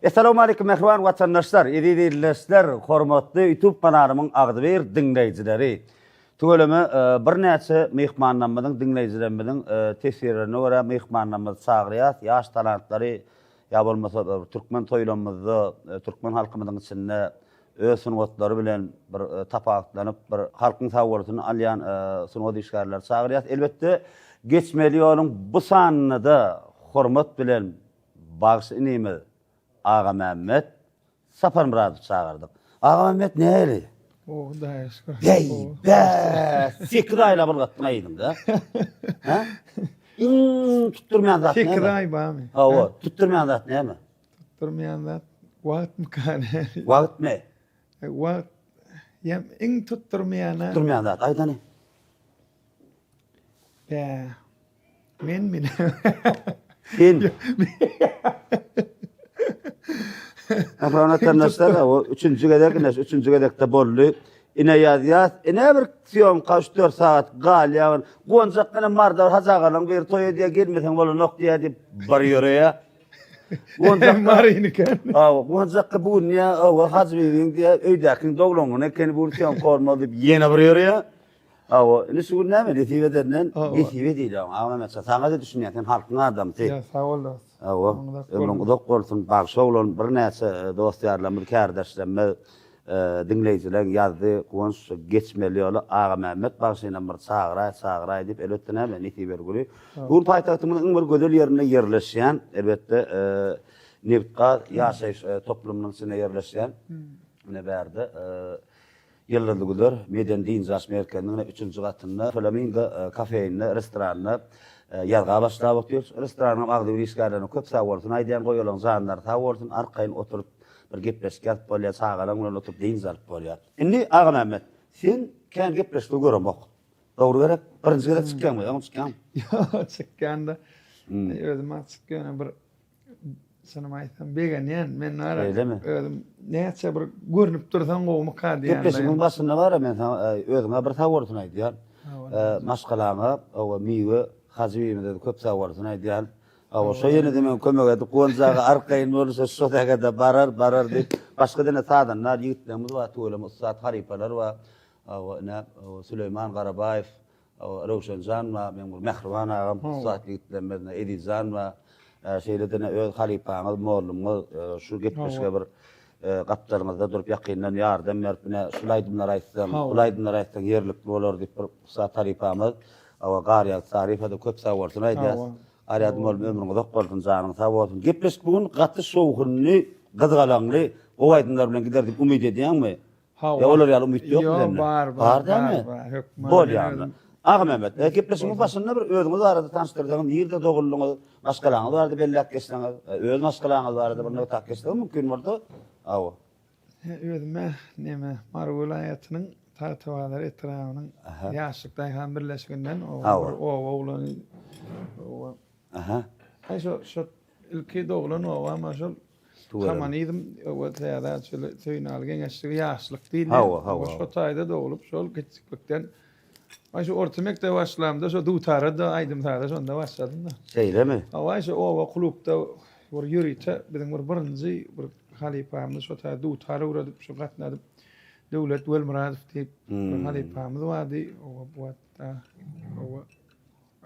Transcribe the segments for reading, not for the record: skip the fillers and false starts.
Essalawmaleýkim mähriban watandaşlar, eziz ildeşler, hormatly YouTube kanalymyň agzybir diňleýjileri. Tüweleme birnäçe myhmanlarymyzyň, diňleýjilerimiziň teswirlerine görä myhmanlarymyzy çagyrýas, ýaş talantlary ýa bolmasa türkmen toýlarymyzda, türkmen halkymyzyň içinde öz sungatlary bilen bir tapawutlanyp, bir halkyň sagbolsuny alýan sungat işgärleri çagyrýas. Elbetde, geçmeli ýoluň bu sanynda-da hormat bilen bagşy inimiz Agamämmet Saparmyradowy çagyrdyk. Agamämmet nähili? Gowy, Hudaýa şükür. Beý, bä, sekiz aýlap ylgatdyň yzyňda. Hä? Iň tutdurmaýan zat näme? Sekiz aý barmy? Hawa, tutdurmaýan zat näme? Tutdurmaýan zat wagtmyka näme? Wagtmy? Wagt ýa iň tutdurmaýan-a. Tutdurmaýan zat, aýt hany. Bä. Menmi? Sen. Mähriban watandaşlar, o üçünji gezek, ine şu üçünji gezekde boldy. Ine ýazýas, ine bir sýomka 3-4 sagat galýar. Guwanjak ine Marda bir Hajy agalaň biri toý edýär, gelmeseň bolanok diýýär diýip bir ýöreýär. Guwanjak Maryny eken. Hawa, Guwanjakka bu gün diýýär, hawa Hajy bibiň diýýär, öýdäkiň doglan güni ekeni, bu gün sýomka bolmaz diýip ýene bir ýöreýär. Hawa, indi şu gün näme nesip edenden, nesibe diýilýär oňa. Agamämmet şa, saňa-da düşünýän, sen halkyň adamsy. Ýa, sag bol dost. Hawa, ömrüň uzak bolsun. Bagşy oglan birnäçe dost-ýarlarymyz, kärdeşlerimiz, diňleýjileň ýazdy, Guwanç şu geçmeli ýoly Agamämmet bagşynam bir çagyraý, çagyraý diýip, elbetde näme, nesibeli güni. Bu gün paýtagtymyzyň iň bir gözel ýerinde ýerleşýän, elbetde, nebit-gaz ýaşaýyş toplumynyň içinde ýerleşýän, ine bärde, Ýyldyzly güzer medeni-dynç alyş merkeziniň üçünji gatynda Flamingo kafeinde, restoranda ýazga başlap otyr. Restoranyň agzybir işgärlerine köp sag bolsun aýdýan, goý olaryň janlary sag bolsun, arkaýyn oturyp bir gepleşik ýazyp bolýar, çagalaryň bilen oturyp dynç alyp bolýar. Indi Agamämmet, sen kän gepleşikde göremok. Dogry gerek? Birinji gezek çykýaňmy, öň çykýaňmy? Ýok, çykýan-da. Özüm açyk ýöne bir Çynymy aýtsam begenýän. Men bar. Şeýlemi? Özüm näçe bir görnüp dursaň gowumyka diýýän. Gepleşigiň başynda bar men saňa özüňe bir sag bolsun aýdýan. Maşgalaňa owa Miwe Hajybimize köp sag bolsun aýdýan. Owa şo ýene-de men kömek edip Guwanç aga arkaýyn bolsa şo sähede barar barar diýip. Başga ine sazandar ýigitlerimiz bar tüweleme ussat halypalar bar. Owa ine Süleýman Garabaýew Röwşen jan bar, meň bir mähriban agam, ussat ýigitlerimiz, Eziz jan bar. Şeýle-de öz halypaňyz, mollumyňyz şu gepleşige bir gapdalyňyzda durup ýakyndan ýardam berip, ine şul aýdymlary aýtsaň, bul aýdymlary aýtsaň ýerlikli bolar diýip bir ussat halypamyz Garýagdy Saryýewe-de köp sag bolsun aýdýas. Garýagdy mollum ömrüň uzak bolsun, janyň sag bolsun. Gepleşik bu gün gaty şowhunly, gyzgalaňly, gowy aýdymlar bilen gider diýip umyt edýäňmi? Hawa. Ýa olar ýaly umyt ýokmy Ýok, sende? bar, bar, Bar dälmi? bar, bar, hökman. Bolýar Men onda. özüm Agamämmet, e, gepleşigiň başynda bir özüňiz barada tanyşdyrsaňyz, nirde doguldyňyz, maşgalaňyz barada belläp geçseňiz, e, öz maşgalaňyz barada bir nygtap geçseňiz mümkin bolsa. Hawa. He, özüm-ä neme, Mary welaýatynyň Tagtabazar etrabynyň Aha. Ýaşlyk daýhan birleşiginden oba Hawa. bir oba oglany. Oba. Aha. Aý şo şo ilki doglan obam şol Kommunizm oba täze şöyle Söýünaly geňeşligi ýaşlyk diýilýär. Hawa, hawa. Şo taýda doglup, şol kiçiklikden Aý şu orta mekdebe başlamda şo dutara da aýdym saza şonda başladym da. Şeýlemi? Hawa, şu oba klubda bir ýörite biziň bir birinji bir halypamyz şo taýda dutar öwredip, şu gatnadyp Döwlet Welmyradow diýip bir halypamyz bardy. Oba bu wagtda oba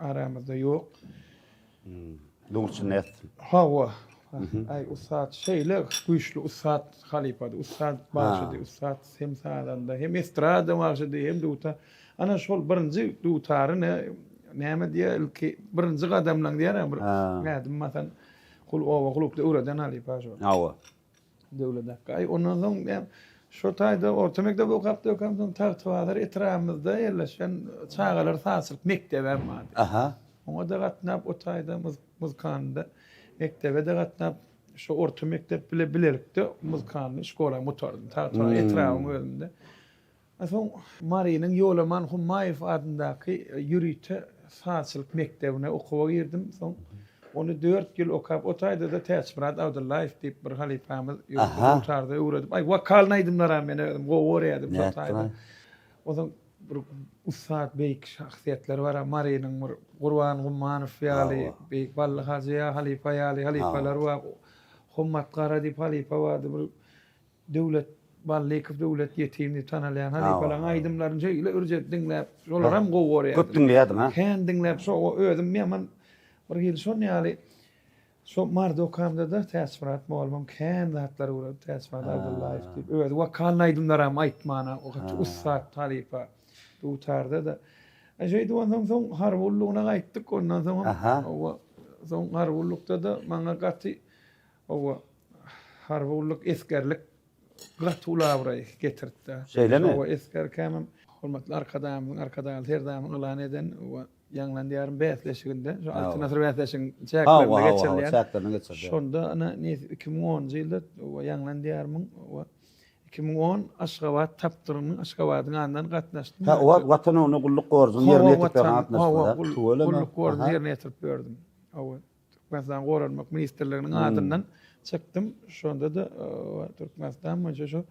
Aramyzda ýok. Nur içinde ýatsyn. Hawa. Aý ussat şeýle güýçli ussat halypady. Ussat bagşydy, ussat hem sazanda, hem estrada bagşydy, hem dutar. Ana şol birinji dutary ne näme diýýär ilki birinji gadamlaň diýýär bir ädim basan hul oba klubda öwreden halypa şol. Hawa. Döwlet akga. Aý ondan soň men şo taýda orta mekdep okap dökäm soň Tagtabazar etrabymyzda ýerleşen çagalar sazçylyk mekdebem bardy. Aha. Oňa-da gatnap o taýda muzkanda mekdebe-de gatnap şo orta mekdep bile bilelikde muzkanny şkolany gutardym. Tagtabazar etrabyň özünde. Soň Marynyň Ýolaman Hummaýew adyndaky ýörite sazçylyk mekdebine okuwa girdim. Soň ony dört ýyl okap, o taýda-da Täçmyrat Abdyllaýew diýip bir halypamyz ýörite dutarda öwredip, aý, wokalny aýdymlaram men özüm gowy görýärdim şo taýda. Onsoň bir ussat beýik şahsyýetler bar, Marynyň bir Gurban Gummanow ýaly, beýik Bally Hajy halypa ýaly halypalar bar. Hommat Gara diýip halypa bardy, bir Döwlet Ballykow, Döwlet Ýetim diýip tanalýan halypalaryň aýdymlaryny şeýle ürjet diňläp, şolaram gowy görýärdim. Köp diňleýärdiň, ha? Kän diňläp, şo özüm ýaman bir hili şon ýaly şo Maryda okamda-da Täçmyrat mugallymam kän zatlar öwredip, Täçmyrat Abdyllaýew diýip, özi wokalnyý aýdymlaram aýtmana gaty ussat halypa dutarda-da. Şeýdip onsoň soň harby gullugyna gaýtdyk, ondan soňam hawa, soň harby gullukda-da maňa gaty Hawa, harby gulluk, esgerlik gaty uly abraý getiripdi. Şeýlemi? Hawa, esgerkämem hormatly Arkadagymyzyň, Arkadagly Serdarymyzyň yglan eden we Ýaňlan diýarym bäsleşiginde, şu Altyn asyr bäsleşiginiň çäklerinde geçirilýän. Çäklerinde geçirilýär. Şonda ana nesip 2010-njy ýylda Ýaňlan diýarymyň we 2010 Aşgabat tapgyrynyň Aşgabadyň adyndan gatnaşdym. Hä, o wagt Watan ugrunda gulluk borjuny ýerine ýetirip ýören gatnaşdyňyz-a? Tüweleme. Gulluk borjuny ýerine ýetirip ýördüm. Hawa. Türkmenistanyň Goranmak ministrliginiň adyndan çykdym. Şonda-da Türkmenistan boýunça şu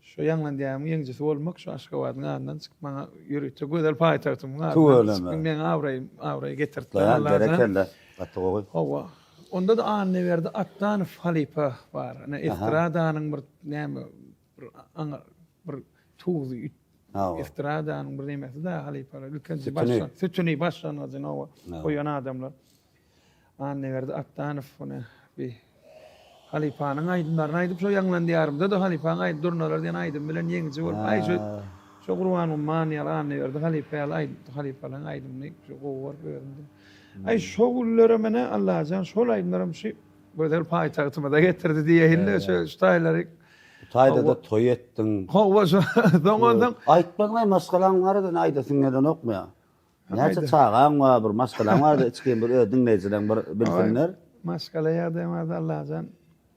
şu Ýaňlan diýýämiň ýeňijisi bolmak şu Aşgabadyň adyndan çykyp maňa ýörite gözel paýtagtymyň adyndan çykdy. Meň abraýym abraý getirtdi. Berekella. Gaty gowy. Hawa. Onda-da Annaberdi Atdanow halypa bar. Ine estradanyň bir näme bir aňa bir tuzy estradanyň bir nemesi da halypalar. Ilkinji başlan sütüni başlangyjyny goýan adamlar. Annaberdi Atdanow ony bi halypanyň aýdymlaryny aýdyp şo Ýaňlan diýarymda-da halypaň aýdym Durnalar diýen aýdym bilen ýeňiji bolup aý şo şo Gurban Gumman ýaly Annaberdi halypa ýaly aýdym halypalaryň aýdymyny şo gowy görüp özüm diň. Aý şo günlerem ene Allajan şol aýdymlaram şu gözel paýtagtymyza getirdi diýeýin-de şo şu taýlary Bu taýda-da toý etdiň. Hawa şo soň onsoň. Aýtmadyň-aý maşgalaň barada aýdasyň gelenokmy ýa? Näçe çagaň bar, bir maşgalaň barada içgin bir öz diňleýjileň bir bilsinler. Maşgala ýagdaýym barada Allajan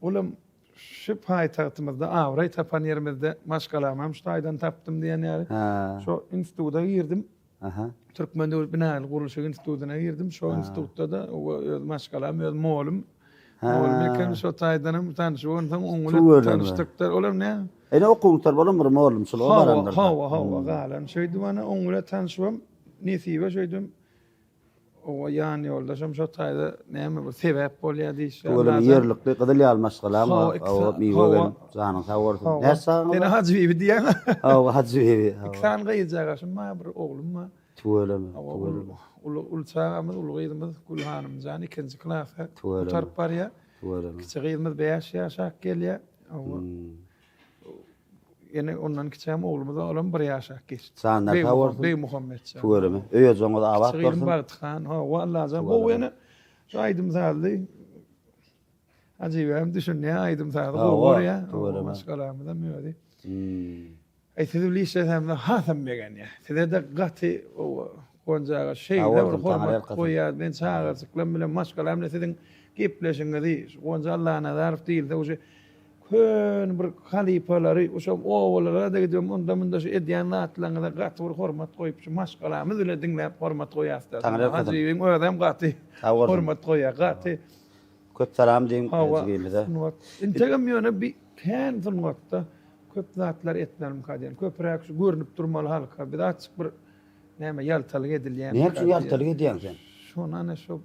olam şu paýtagtymyzda abraý tapan ýerimizde maşgalamam şu taýdan tapdym diýen ýaly. Şo instituta girdim. Türkmen döwlet binagärlik gurluşyk institutyna girdim. Şo institutda-da öz maşgalam, öz molum. Molum eken şo taýdanam tanyşyp onsoň oň bilen tanyşdykda olam näme? Ene okuw gutaryp olam bir mugallymçylyga barandyr. Hawa, hawa, galan. Şeýdip ana oň bilen tanşybam nesibe şeýdip oňa ýan ýoldaşam şo taýda näme bir sebäp bolýar diýişýär. Tüweleme ýerlikli gyzyl ýaly maşgalaň bar. Hawa, miwe gelin. Janyň sag bolsun. Näçe çagaň bar? Seni Hajybibi diýýäň. Hawa, Hajybibi. Iki sany gyzjagaşym bar, bir oglum bar. Tüweleme, tüweleme. Uly uly çagamyz, uly gyzymyz Gülhanymjan ikinji klasa gutaryp barýar. Tüweleme. Kiçi gyzymyz 5 ýaşap gelýär. Hawa. Ýene ondan kiçem oglumyz olam 1 ýaşap geçdi. Janlar sag bolsun. Begmuhammet jan. Tüweleme. Öý-ojagyňyz abat bolsun. Kiçi gyzym Bagtyhan. Hawa, Allajan gowy ýene şu aýdym-sazly Hajybegem düşünýär, aýdym-sazy gowy görýär. Maşgalamyzam özi. Aý siz bilen işlesemde hasam begenýär. Size-de gaty Gonja aga şeýle bir hormat goýýar. Men çagajyklarym bilen maşgalam bilen siziň gepleşigiňizi Gonja Allanazarow diýilse uje köne bir halypalary şo obalara-da gidip onda-munda şu edýän zatlaryňyza gaty bir hormat goýup şu maşgalamyz bilen diňläp hormat goýýasda. Hajybyň özem gaty hormat goýýar gaty. Köp salam diýiň jigimize. Sungat. Integem ýöne bi kän sungatda köp zatlar etmelimka diýen. Köpräk şu görnüp durmaly halka. Biz açyk bir näme ýaltalyk edilýän. Näme üçin ýaltalyk edýäň sen? Şony ana şo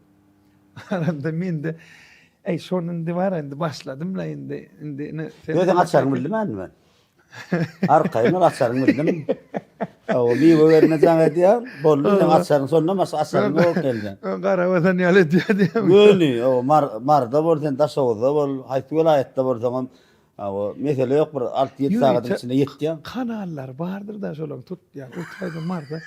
aranda mende Eý şony indi bar indi başladym la indi indi ine sen Özüň açaryňy bildim men. Arkaýyn ol açaryňy bildim. Hawa, miwe berme jaň edýär. Boldy, sen açaryň, şondan başga açaryň ýok elde. Garabasan ýaly edýär diýýär. Göni, hawa, Mar, Maryda bol sen, Daşoguzda bol, haýsy welaýatda bolsaňam, hawa, mesele ýok, bir alty-ýedi sagadyň içinde ýetýäň. Kanallar bardyr-da şolaryň tutýan. O taýda Marda.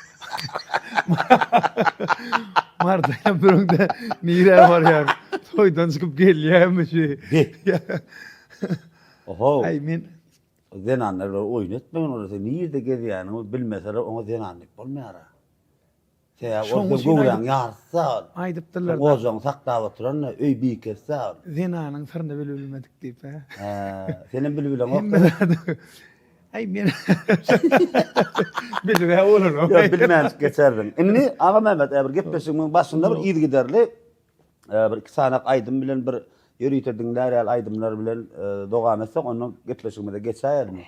Marda hem bireňde nirä barýar? Toýdan çykyp gelýärmi şu? Oho. Aý men Zenanlar bilen oýun etmegin olar sen nirde gezýäniňi bilmeseler oňa zenan diýip bolmaýara. Sebäbi ol seň göwräň ýarysy sag. Aýdypdyrlar. Gojaňy saklap oturan öý bikesi sag. Zenanyň syryny bilip bilmedik diýip hä. Hä, senem bilip bileňok. Hemme zady. Aý men bilip-ä bolanok. Ýok bilmänjik geçerdiň. Indi Agamämmet bir gepleşigimiň başynda bir yzygiderli Bir iki sanak aýdym bilen bir ýörite diňlär ýaly aýdymlar bilen dowam etsek, ondan gepleşigimize geçäýelimi?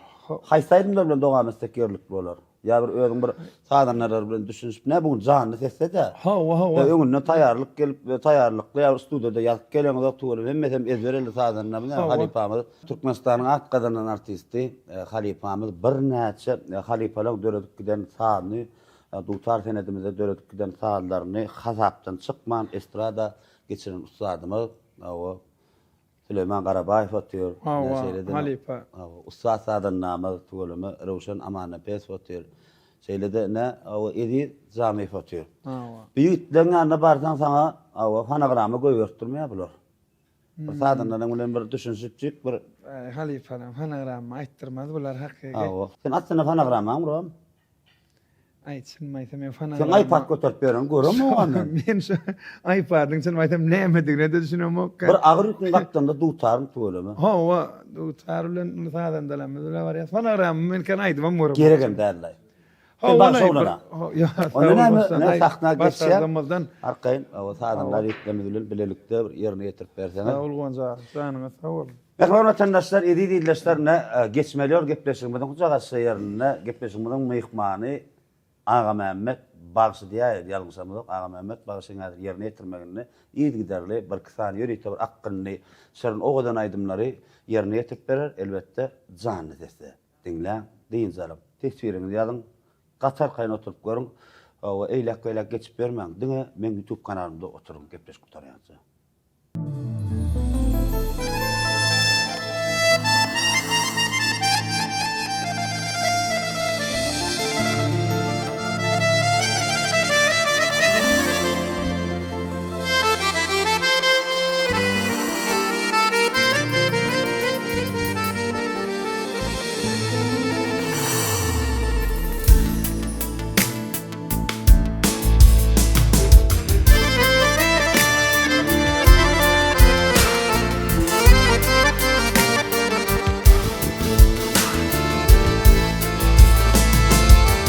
Haýsy aýdymlar bilen dowam etsek ýerlikli bolar? Ýa bir özüň bir sazandalar bilen düşünişip, nä bu gün janly sesde-dä. Hawa, hawa. Ýa öňünden taýýarlyk gelip, taýýarlykly ýa bir studiýada ýazyp geleňizok tüweleme hemmesem ezber elli sazandamyz ýa halypamyz. Türkmenistanyň at gazanan artisti halypamyz birnäçe halypalaryň döredip giden sazyny, dutar senedimizde döredip giden sazlaryny hasapdan çykman estrada geçiren ussadymyz. Hawa. Süleýman Garabaýew otyr. Hawa, halypa. Hawa, ussat sazandamyz tüweleme Röwşen Amannepesow otyr. Şeýle-de ine, hawa, Eziz Jamyýew otyr. Hawa. Bu ýigitleň ýanyna barsaň saňa, hawa, fonogramma goýbertdirmeýär bular. Bir sazandalaň bilen bir düşünişipjik bir. Äý, halypalam fonogramma aýtdyrmaz bular hakyky. Hawa. Sen aslynda fonogrammaň buram. Aý çynymy aýtsam men Sen iPad göterip ýöreni göremok men. Men şu iPadyň çynymy aýtsam nämedigine-de düşünemok. Bir agyr ýüküň gapdalynda dutarym tüweleme. Hawa, dutar bilen indi sazandalarymyz bilen barýas. Fonogrammy men kän aýdymam göremok. Geregem däl-laý. Sen bagşy oglana. Onda näme, näme sahna geçýär? Arkaýyn, hawa, sazandalar ýigitlerimiz bilen bilelikde bir ýerine ýetirip berseňiz. Sag bol Guwanç aga, janyňyz sag bolsun. Mähriban watandaşlar, eziz ildeşler, ine, geçmeli ýol gepleşigimiziň hujagaçja ýerinde gepleşigimiziň myhmany Agamämmet bagşy diýäýeli, ýalňyşamyzok, Agamämmet bagşyň häzir ýerine ýetirmeginde yzygiderli birki sany ýörite bir akgynly, şirin owadan aýdymlary ýerine ýetirip berer, elbetde, janly sesde. Diňläň, dynç alyň, teswiriňizi ýazyň, gaty arkaýyn oturyp görüň, hawa, eýläk-beýläk geçip ýörmäň, diňe meň ýutub kanalymda oturyň gepleşik gutarýança.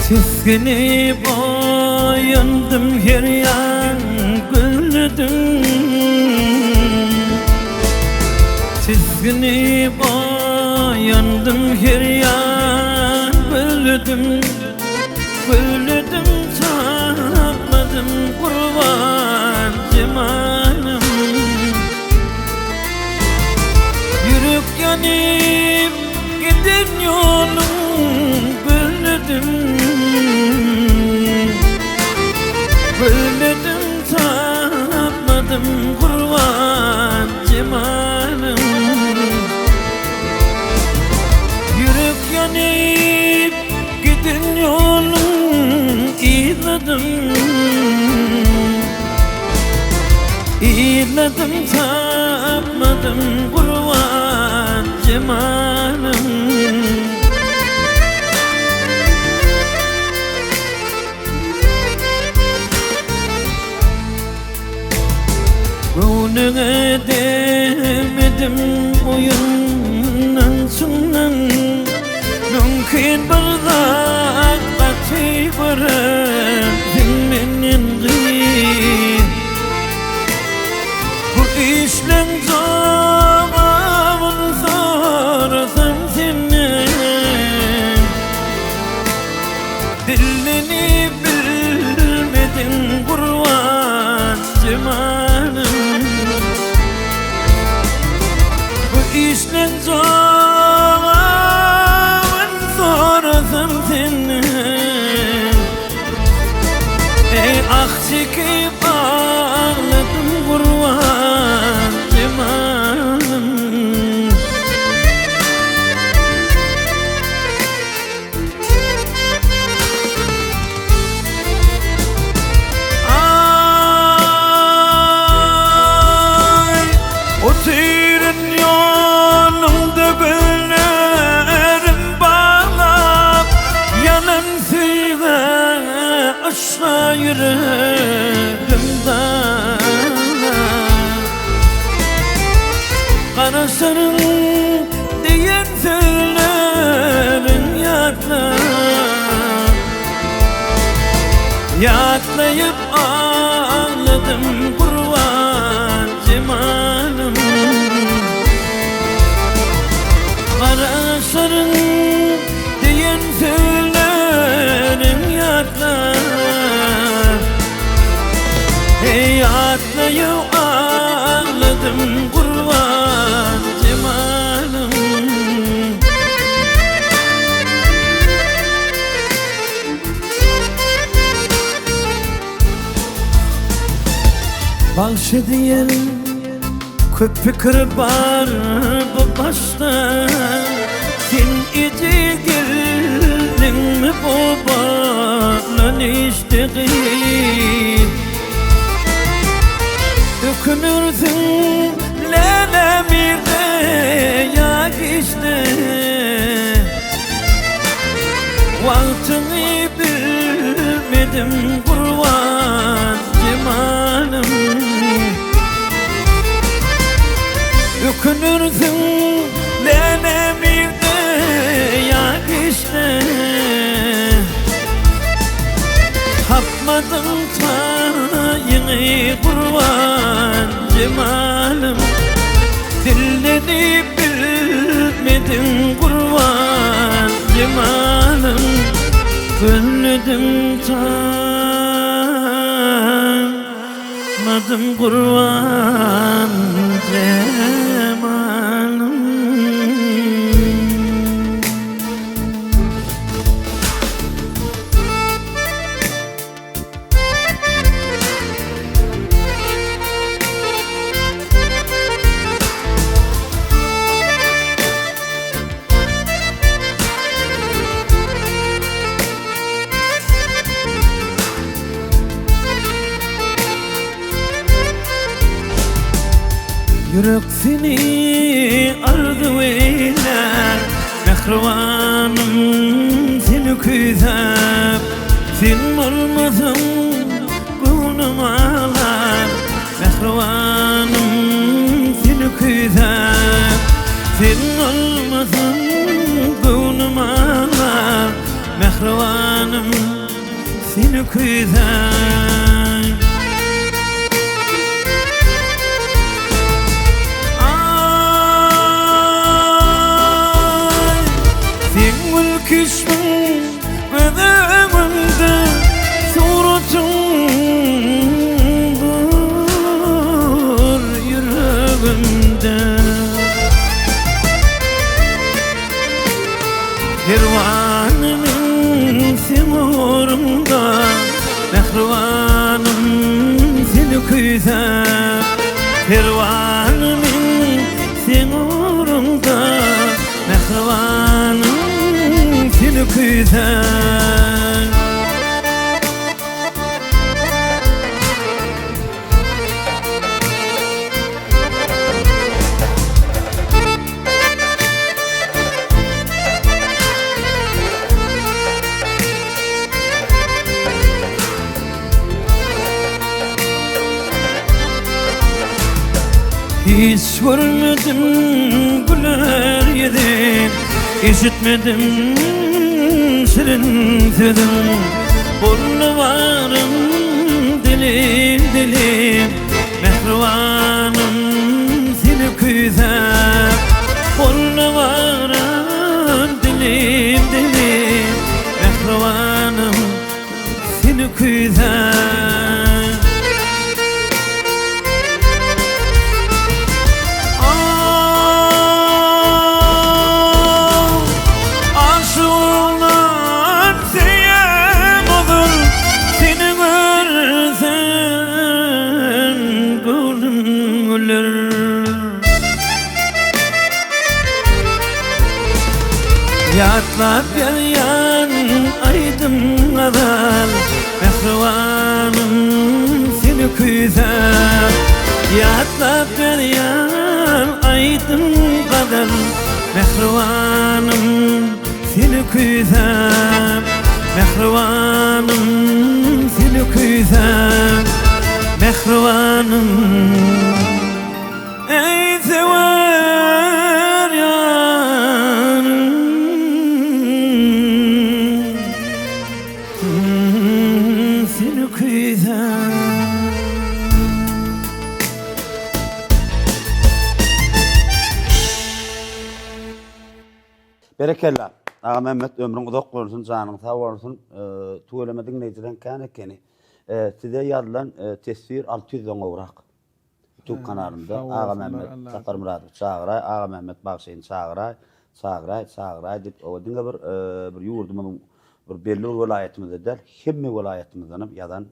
Tisginip oýandym her ýan gözledim Tisginip oýandym her ýan gözledim Gözledim tapmadym gurban jemalym Ýürek ýanyp giden ýoluň gözledim Gözledim tapmadym gurban jemalym Ýürek ýanyp Giden ýoluň yzladym Yzladym tapmadym gurban jemalym. Göwnüňe degmedim oýundan çyndan Mümkin bir zat gaty görersiň menden gyz Bu işleň jogabyny sorasam senden Dilini bilmediň gurban jemalym Bu işleň jogabyn sorasam senden Eý ah çekip agladym gurban jemalym. Aý, otyryn ýanyňda güllerim baglap, Ýanan söýgä, yşga ýüregim darlap. Garaşaryn diýen sözleriň ýatlap, Ýatlaýyp agladym gurban jemalym. Garaşaryn diýen sözleriň. Şe diýen köp pikir bar bu başda Sen ejiz geldiňmi bu bolan işde gyz Ökünirsiň lälem irde ýa giçde Wagtyňy bilmedim gurban jemalym Ökünirsiň läläm irde ýa giçde Tapmadyň taýyňy gurban jemalym Dillenip bilmediň gurban jemalym Gözledim tapmadym gurban jemalym. Ýürek seni arzuw eýlär, mähribanym seni küýsäp. Sen bolmasaň göwnüm aglar, mähribanym seni küýsäp. Sen bolmasaň göwnüm aglar, mähribanym seni küýsäp. Aý, seň gülküşiň göz öňümde suratyň dur ýüregimde. Perwana men seň ugrunda, mähribanym seni küýsäp. Perwana men seň ugrunda, mähribanym seni küýsäp. Hiç görmedim güler ýüzün, Eşitmedim şirin sözün. Boldy barym dilim-dilim, Mähribanym seni küýsäp. Boldy barym dilim-dilim, Mähribanym seni küýsäp. Aşygymdan söýen ozal seni görsem göwnüm güler. Ýatlap ýazýan aýdym gazal Mähribanym seni küýsäp Ýatlap ýazýan aýdym gazal Mähribanym seni küýsäp Mähribanym seni küýsäp Mähribanym Eý söwer ýarym Seni küýsäp. Berekella. Agamämmet ömrüň uzak bolsun janyň sag bolsun tüweleme diňleýjileň kän ekeni. Size ýazylan teswir 600 den gowrak. Youtube kanalymda Agamämmet Saparmyradowy çagyraý, Agamämmet bagşyny çagyraý, çagyraý, çagyraý diýip, oba diňe bir bir ýurdumyzyň bir belli bir welaýatymyzda däl, hemme welaýatymyzdanam ýazan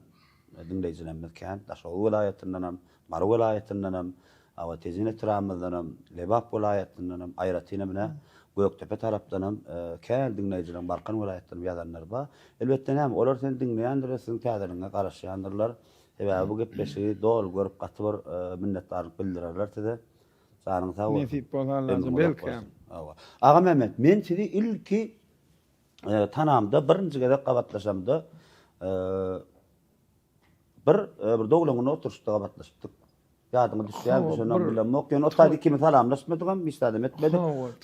diňleýjilerimiz kän. Daşoguz welaýatyndanam, Mary welaýatyndanam, hawa, Tejen etrabymyzdanam, Lebap welaýatyndanam, aýratynam ine, Gökdepe tarapdanam kän diňleýjileriň Balkan welaýatyndanam ýazanlary bar. Elbetde näme, olar seni diňleýändirler, siziň täzeligiňe garaşýandyrlar. Sebäbi bu gepleşigi doly görüp gaty bir minnetdarlyk bildirerler size. Janyň sag bolsun. Nesip bolsa Allajan Ömrüň uzak belkäm. bolsun. Hawa. Agammämmet, men sizi ilki tanamda, birinji gezek gabatlaşamda Bir bir doglan güni oturyşda gabatlaşypdyk. Ýadyňa düşýärmi, düşenok bilemok. Ýöne o taýda ikimiz salamlaşmadygam, hiç zadam etmedik.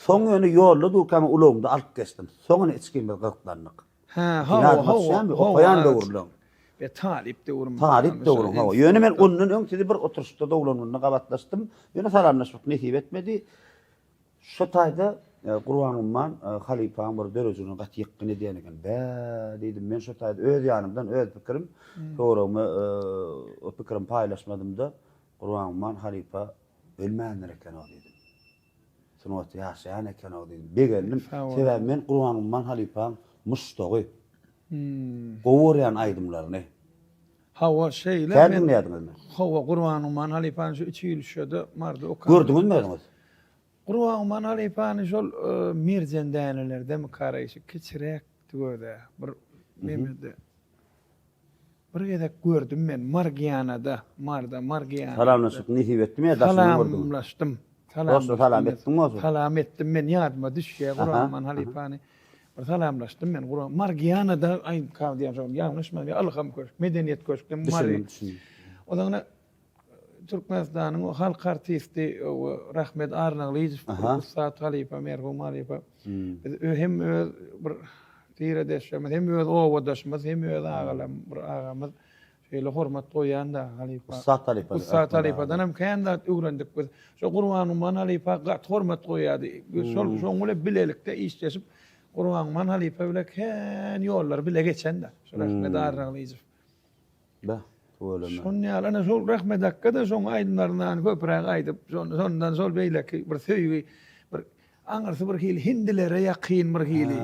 Soň ýöne ýolda durkam ulagymda alyp geçdim. Soň ine içgimiz gyzyklandyk. Hä, hawa, hawa. Okaýan döwürleň. Be talyp döwrüm. Talyp döwrüň, hawa. Ýöne men ondan öň sizi bir oturyşda doglan günde gabatlaşdym. Ýöne salamlaşmak nesip etmedi. Şo taýda Gurban Gumman halypaň bir döredijiligine gaty ýykgyn edýän eken. Bä, diýdim, men şo taýda öz ýanymdan öz pikirim, töweregime o pikirimi paýlaşmadym-da, Gurban Gumman halypa ölmändir eken-ow diýdim. Sungatda ýaşaýan eken-ow diýdim. Begendim. Sebäbi men Gurban Gumman halypaň muşdagy. Gowy görýän aýdymlaryny. Hawa, şeýle. Kän diňleýärdiňizmi? Hawa, Gurban Gumman halypany şu üç ýyl şöde Maryda okandym. Gördüňizmi özüňiz? Gurbanguman halypany şol merjen dänelerdemi karaýşy kiçiräkdi göz-ä bir nemede. Bir gezek gördüm men Margianada, Marda, Margianada. Salamlaşyp nesip etdimi ýa daşyndan gördüňiz? Salamlaşdym. Dostlar salam etdiňmi bolsa? Salam etdim men ýadyma düşýär Gurbanguman halypany. Bir salamlaşdym men Gurban Margianada aý ka diýen şol ýalňyşman ýa Ylham köşk, Medeniýet köşkde Mary. Düşündim, düşündim. O zaman Türkmenistanyň halk artisti Rahmet Arnagylyjow ussat halypa, merhum halypa. Biz hem öz bir tiredeşimiz, hem öz obadaşymyz, hem öz agalam, bir agamyz. Şeýle hormat goýýan da halypa. Ussat halypa. Ussat halypadan hem kän zat öwrendik biz. Şo Gurbanguman halypa gaty hormat goýýardy. Biz şol şoň bilen bilelikde işleşip Gurbanguman halypa bilen kän ýollary bile geçen-de. Şo Rahmet Arnagylyjow. Beh, tüweleme. Şon ýaly, ana şol Rahmet akga-da şoň aýdymlaryndan köpräk aýdyp, şondan şol beýleki bir söýgi, bir aňyrsy bir hili hindilere ýakyn bir hili.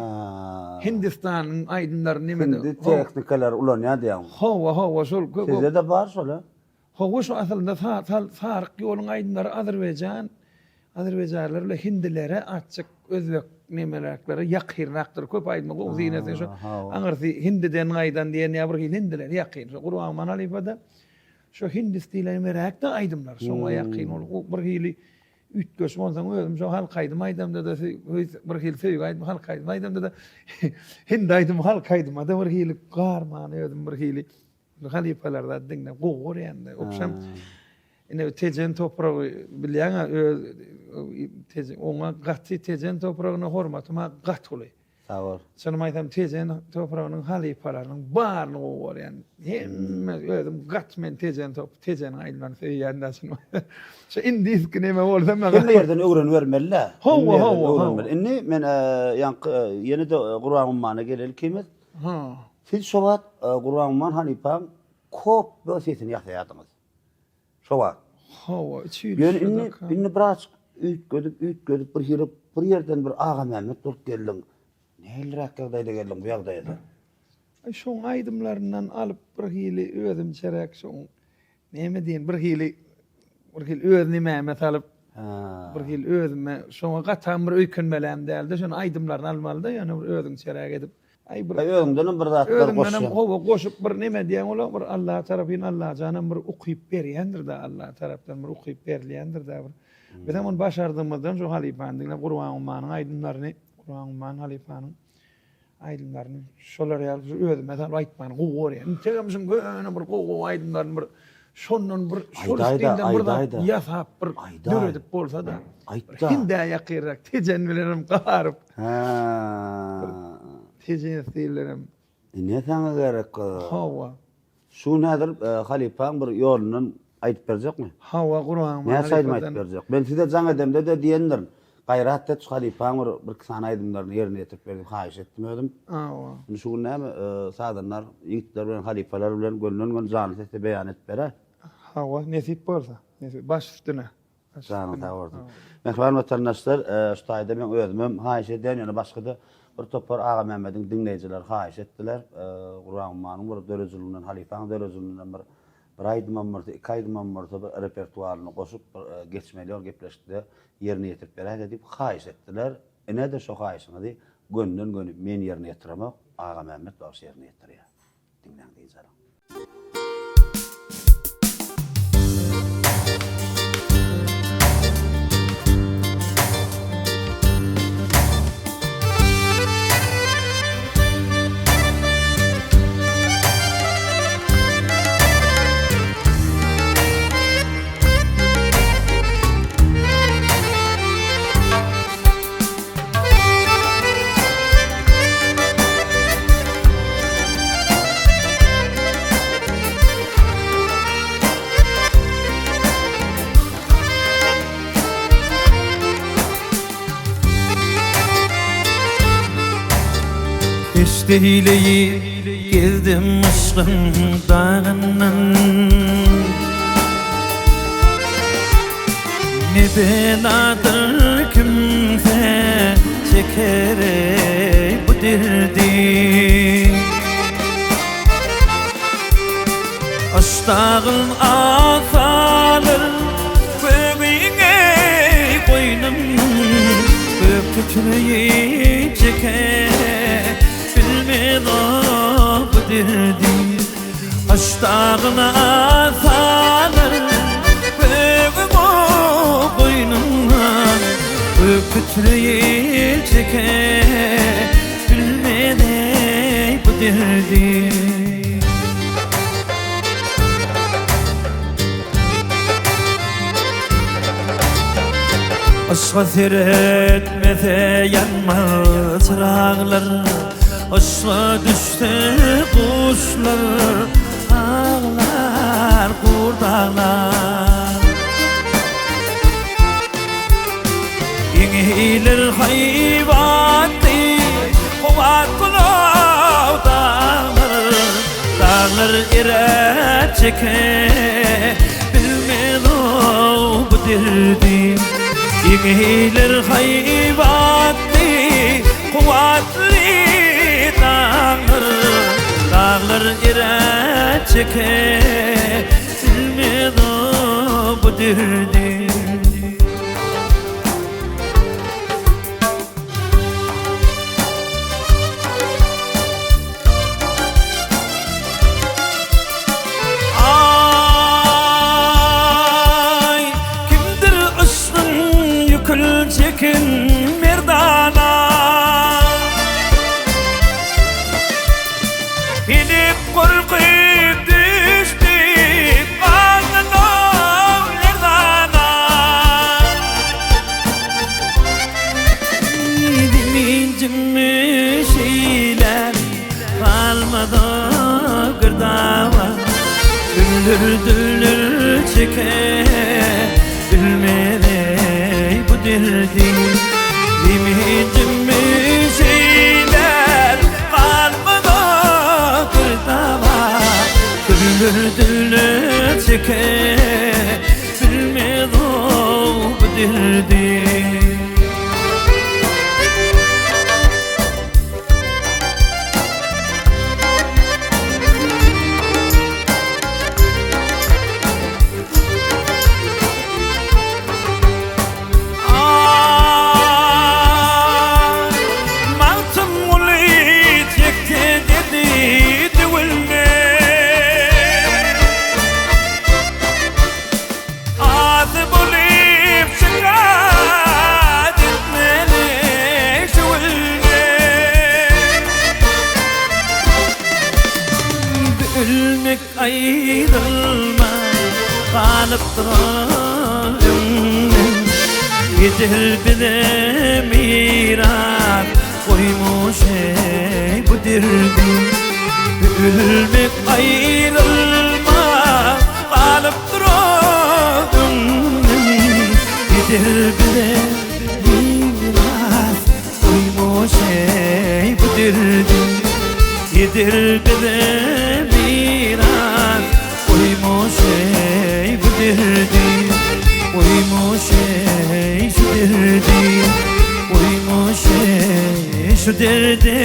Hindistanyň aýdymlaryny neme Hindi tehnikalary ulanýar diýýäň. Hawa, hawa, şol. Sizde-de bar şol-a? Hawa, şo aslynda Saryk ýoluň aýdymlary azerbaýjan Azerbaýjanlar bilen hindilere azjyk özbek nemeräklere ýakynrakdyr. Köp aýdymy gowy synasy şo aňyrsy hindiden gaýdan diýen ýa bir hili hindilere ýakyn. Şo Gurbanguman halypada şo hindi stilemeräkde aýdymlar şoňa ýakyn ol bir hili üýtgeşik onsoň özüm şo halk aýdym aýdamda-da bir hili söýgi aýdym halk aýdym aýdamda-da hindi aýdymy halk aýdyma-da bir hili garmany özüm bir hili Halypalar zat diňläp gowy görýän-de. Obşem ine Tejen topragy bilýäň-ä öz Tejen oňa gaty Tejen topragyna hormatym-a gaty uly. Sag bol. Çynymy aýtsam Tejen topragynyň halypalarynyň baryny gowy görýän. Hemme özüm gaty men Tejen top Tejeniň aýdymlaryny söýýän-dä çynymy aýtsam. Şu indiski neme bolsa maňa. Hemme ýerden öwrenibermeli-dä. Hawa hawa hawa. Indi men ýaňky ýene-de Gurban Ummana geleli ikimiz. Ha. Siz şo wagt Gurbanguman halypaň kopýa sesini ýasaýardyňyz. Şo wagt. Hawa, üç ýyl Ýöne indi, indi birazjyk üýtgedip, üýtgedip bir hili bir ýerden bir Agamämmet bolup geldiň. Nähiliräk ýagdaýda geldiň bu ýagdaýa sen? Aý, şoň aýdymlaryndan alyp bir hili özümçeräk şoň Näme diýen, bir hili, bir hili öz nimäme salyp, bir hili özüme, şoňa gatam bir öýkenmeläm dälde, şony aýdymlaryny almaly-da, ýöne bir özüňçeräk edip. Aý bir. Aý özüňdenem bir zatlar goşýaň. Özüňdenem hawa goşup bir neme diýýäň ola bir Alla tarapyn Allajanam bir ukyp berýändir-dä, Alla tarapdan bir ukyp berilýändir-dä bir. Bizem ony başardygymyzdan şu halypany diňläp Gurban Ummanyň aýdymlaryny, Gurban Umman halypanyň Aýdymlaryny şolar ýaly şu özüme salyp aýtmany gowy görýän. Integem şuň köne bir gowy gowy aýdymlaryny bir şondan bir şol stilden bir zat ýasap bir döredip bolsa-da. Aýtda. Hindä ýakynrak Tejen bilenem garyp. Hä. Tejen stillenem. Ine saňa gerek gyz. Hawa. Şu gün häzir halypaň bir ýolundan aýdyp berjekmi? Hawa Gurban Näçe aýdym aýdyp berjek? Men size jaň edemde-de diýendirin. Gaýrat et şu halypaň bir birki sany aýdymlaryny ýerine ýetirip ber diýip haýyş etdim özüm. Hawa. Indi şu gün näme sazandar ýigitler bilen halypalar bilen gönden-göni janly sesde beýan edip berer. Hawa nesip bolsa. Nesip baş üstüne. Janyň sag bolsun. Mähriban watandaşlar, şu taýda men özümem haýyş edýän, ýöne başga-da bir topar Agamämmediň diňleýjileri haýyş etdiler. Gurban Ummanyň bir döredijiliginden, halypaň döredijiliginden bir. Bir aýdymam bolsa, iki aýdymam bolsa bir repertuaryna goşup bir geçmeli ýol gepleşikde ýerine ýetirip beräýdä diýip haýyş etdiler. Ine-de şo haýyşyňyzy gönden-göni men ýerine ýetiremok, Agamämmet bagşy ýerine ýetirýär. Diňläň dynç alyň. Keşde hileýi gezdim yşgyň dagyndan. Ne beladyr kimse çeker eý bu derdi. Aşdagyn asalyr gögüň eý goýnum Gök tütreýip çeker bilmez o bu derdi. Aşdagyn asalyr gögüň o goýnundan Gök tütreýip çeker bilmez eý bu derdi. Yşga seretmese ýanmaz çyraglar, Yşga düşse guşlar aglar, gurt aglar. Eňeýler haýbatly, kuwwatly daglar, Daglar eräp çeker bilmez-ow bu derdi. Eňeýler haýbatly, kuwwatly daglar, Daglar eräp çeker bilmez-ow bu derdi. Aý, kimdir yşgyň ýükün çeken merdana? Gelip gorky düşdi ganyna lerzana. Zemin jümmüş eýlär, galmaz o girdaba. Düllür-düllür çeker, bilmez eý bu derdi. Zemin jümmüş eýlär, galmaz o girdaba. Düllür-düllür çeker, bilmez o bu derdi. Aý, Magtymguly çekse derdi düwülmez. Azy bolup şykat etmeli şu günde. Ölmek aýrylman galyp duran öňden. Ejel bize miras goýmuş eý bu derdi. Ölmek aýrylman galyp duran öňden. Ejel bize miras goýmuş eý bu derdi. Ejel bize miras goýmuş eý bu derdi. Goýmuş eý şu derdi. Goýmuş eý şu derdi.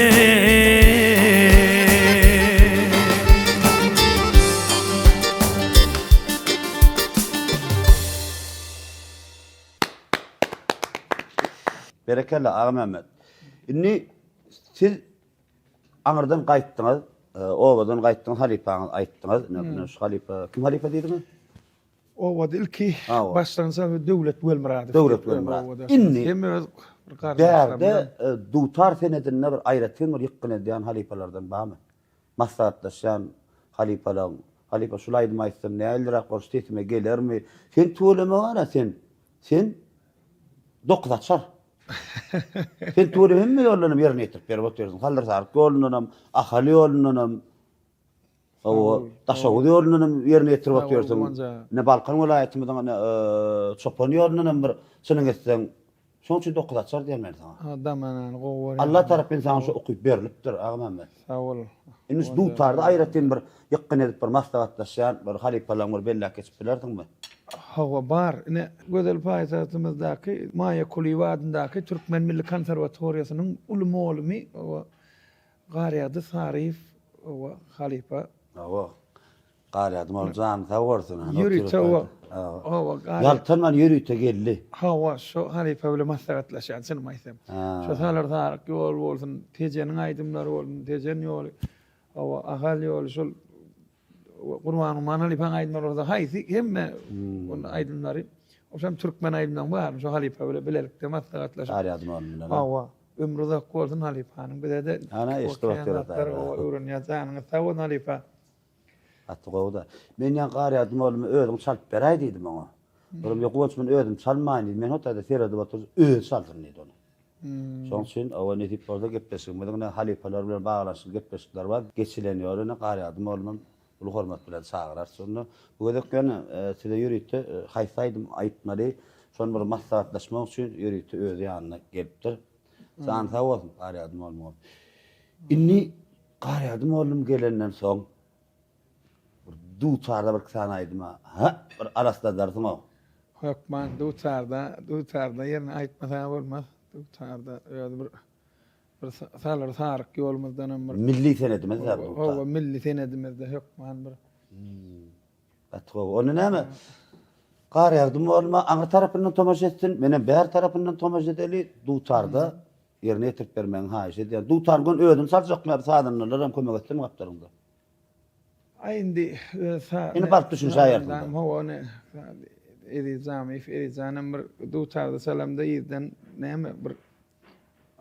Berekella Agamämmet. Indi siz aňyrdan gaýtdyňyz, obadan gaýtdyňyz, halypaňyz aýtdyňyz. Ine şu halypa, kim halypa diýdiňiz? Obada ilki başlangyç Döwlet Welmyradow. Döwlet Welmyradow. Indi hem öz bärde dutar senedinde bir aýratyn bir ýykgyn edýän halypalardan barmy? Maslahatlaşýan halypalaň, halypa şul aýdymy aýtsam nähiliräk bolar, şu sesime gelermi? Sen tüweleme bar-a sen. Sen dokuzaçar. Sen tüweleme hemme ýoldanam ýerine ýetirip berip otyrsyň. Salyr-Saryk ýolundanam, Ahal ýolundanam, hawa, Daşoguz ýolundanam ýerine ýetirip otyrsyň. Ine Balkan welaýatymyzyň ine Çopan ýolundanam bir çynyň etseň, Şoň üçin dokuzaçar diýen men saňa. Ha damanany gowy görýän. Allah tarapyn saňa şu ukyp berlipdir Agamämmet. Sag bol. Indi şu dutarda aýratyn bir ýykgyn edip bir maslahatlaşýan bir halypalaryň bir belläp geçip bilersiňmi? Hawa bar. Ine gözel paýtagtymyzdaky Maýa Kulyýewa adyndaky Türkmen milli konserwatoriýasynyň uly mugallymy Garýagdy Saryýew halypa. Hawa. Garýadym ol jany sag bolsun. Ýörite o. Hawa, Ýaltanman ýörite geldi. Hawa, şo halypa bilen maslahatlaşýan çynymy aýtsam. Şo Salyr Saryk ýoly bolsun, Tejeniň aýdymlary bolsun, Tejen ýoly, hawa, Ahal ýoly, şol Gurban halypaň aýdymlary bolsa haýsy hemme aýdymlary, oşam türkmen aýdymlaryň baryny şo halypa bilen bilelikde maslahatlaşyp. Garýadym ol bilen. Hawa, ömri uzak bolsun halypanyň bize-de. Ana eşidip otyrys. Öwrenýär, janyňyz sag bolsun halypa. Gaty gowy-da. Men ýaňky Garýagdy molluma özüň çalyp beräý diýdim oňa. Olam ýok Guwanç men özüm çalmaýyn diýdi. Men hut taýda seredip oturyp özi çalsyn diýdi ony. Şonuň üçin owa nesip bolsa gepleşigimiziň ine halypalar bilen baglanyşykly gepleşikler bar. Geçilen ýoly ine Garýagdy mollumam uly hormat bilen çagyrarys şonda. Bu gezek ýöne size ýörite haýsy aýdym aýtmaly şony bir maslahatlaşmak üçin ýörite özi ýanyna gelipdir. Jany sag bolsun Garýagdy mollumyň. Indi Garýagdy mollum gelenden soň bir dutarda bir sany aýdyma hä bir arasladarsyň-ow. Hökman dutarda, dutarda ýerine aýtmasaň bolmaz. Dutarda özi bir bir salyr saryk ýolumyzdanam bir. Milli senedimiz-dä dutar. Hawa, milli senedimizde hökman bir. Gaty gowy. Onda näme? Garýagdy molluma aňry tarapyndan tomaşa etsin, menem bäri tarapyndan tomaşa edeli, dutarda Ýerine ýetirip bermegiňi haýyş edýän. Dutaryň göni özüni çaljakmy ýa sazandalar hem kömek etsinmi gapdalyňda? Aý indi öz sa Indi baryp düşünişäýersiň-dä. Hawa ony Eziz Jamyýew Eziz janam bir dutarda çalamda yzdan näme bir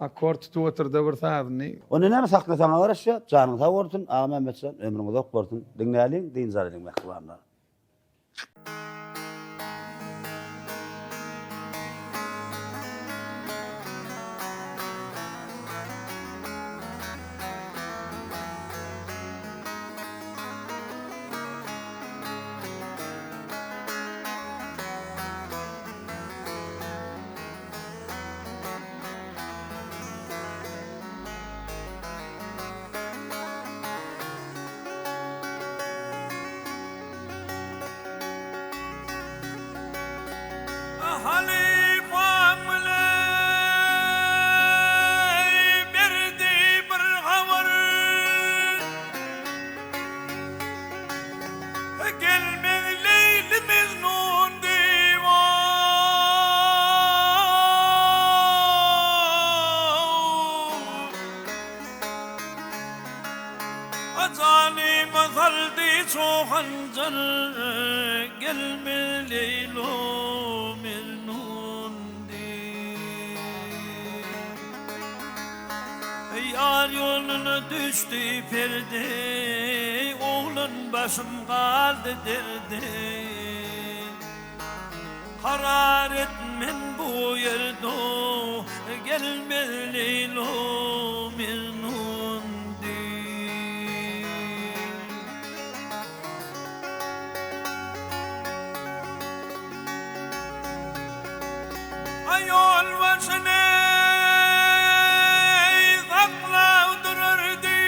akord tutup oturda bir sazyny. Onda näme sahna saňa garaşýar. Janyň sag bolsun Agamämmetjan ömrüň uzak bolsun. Diňläliň dynç alalyň mähribanlar. Halypam bilen berdi bir habar. Gelmez Leýli Mejnun diwan. Janyma saldy çoh hanjar, Gelmez Leýlo Mejnun diý. Ýar ýoluna düşdi perde, Oglan başym galdy derde. Karar et men bu ýerde gelmez Leýlo Mejnun diý. A ýol başyny saklap durardy.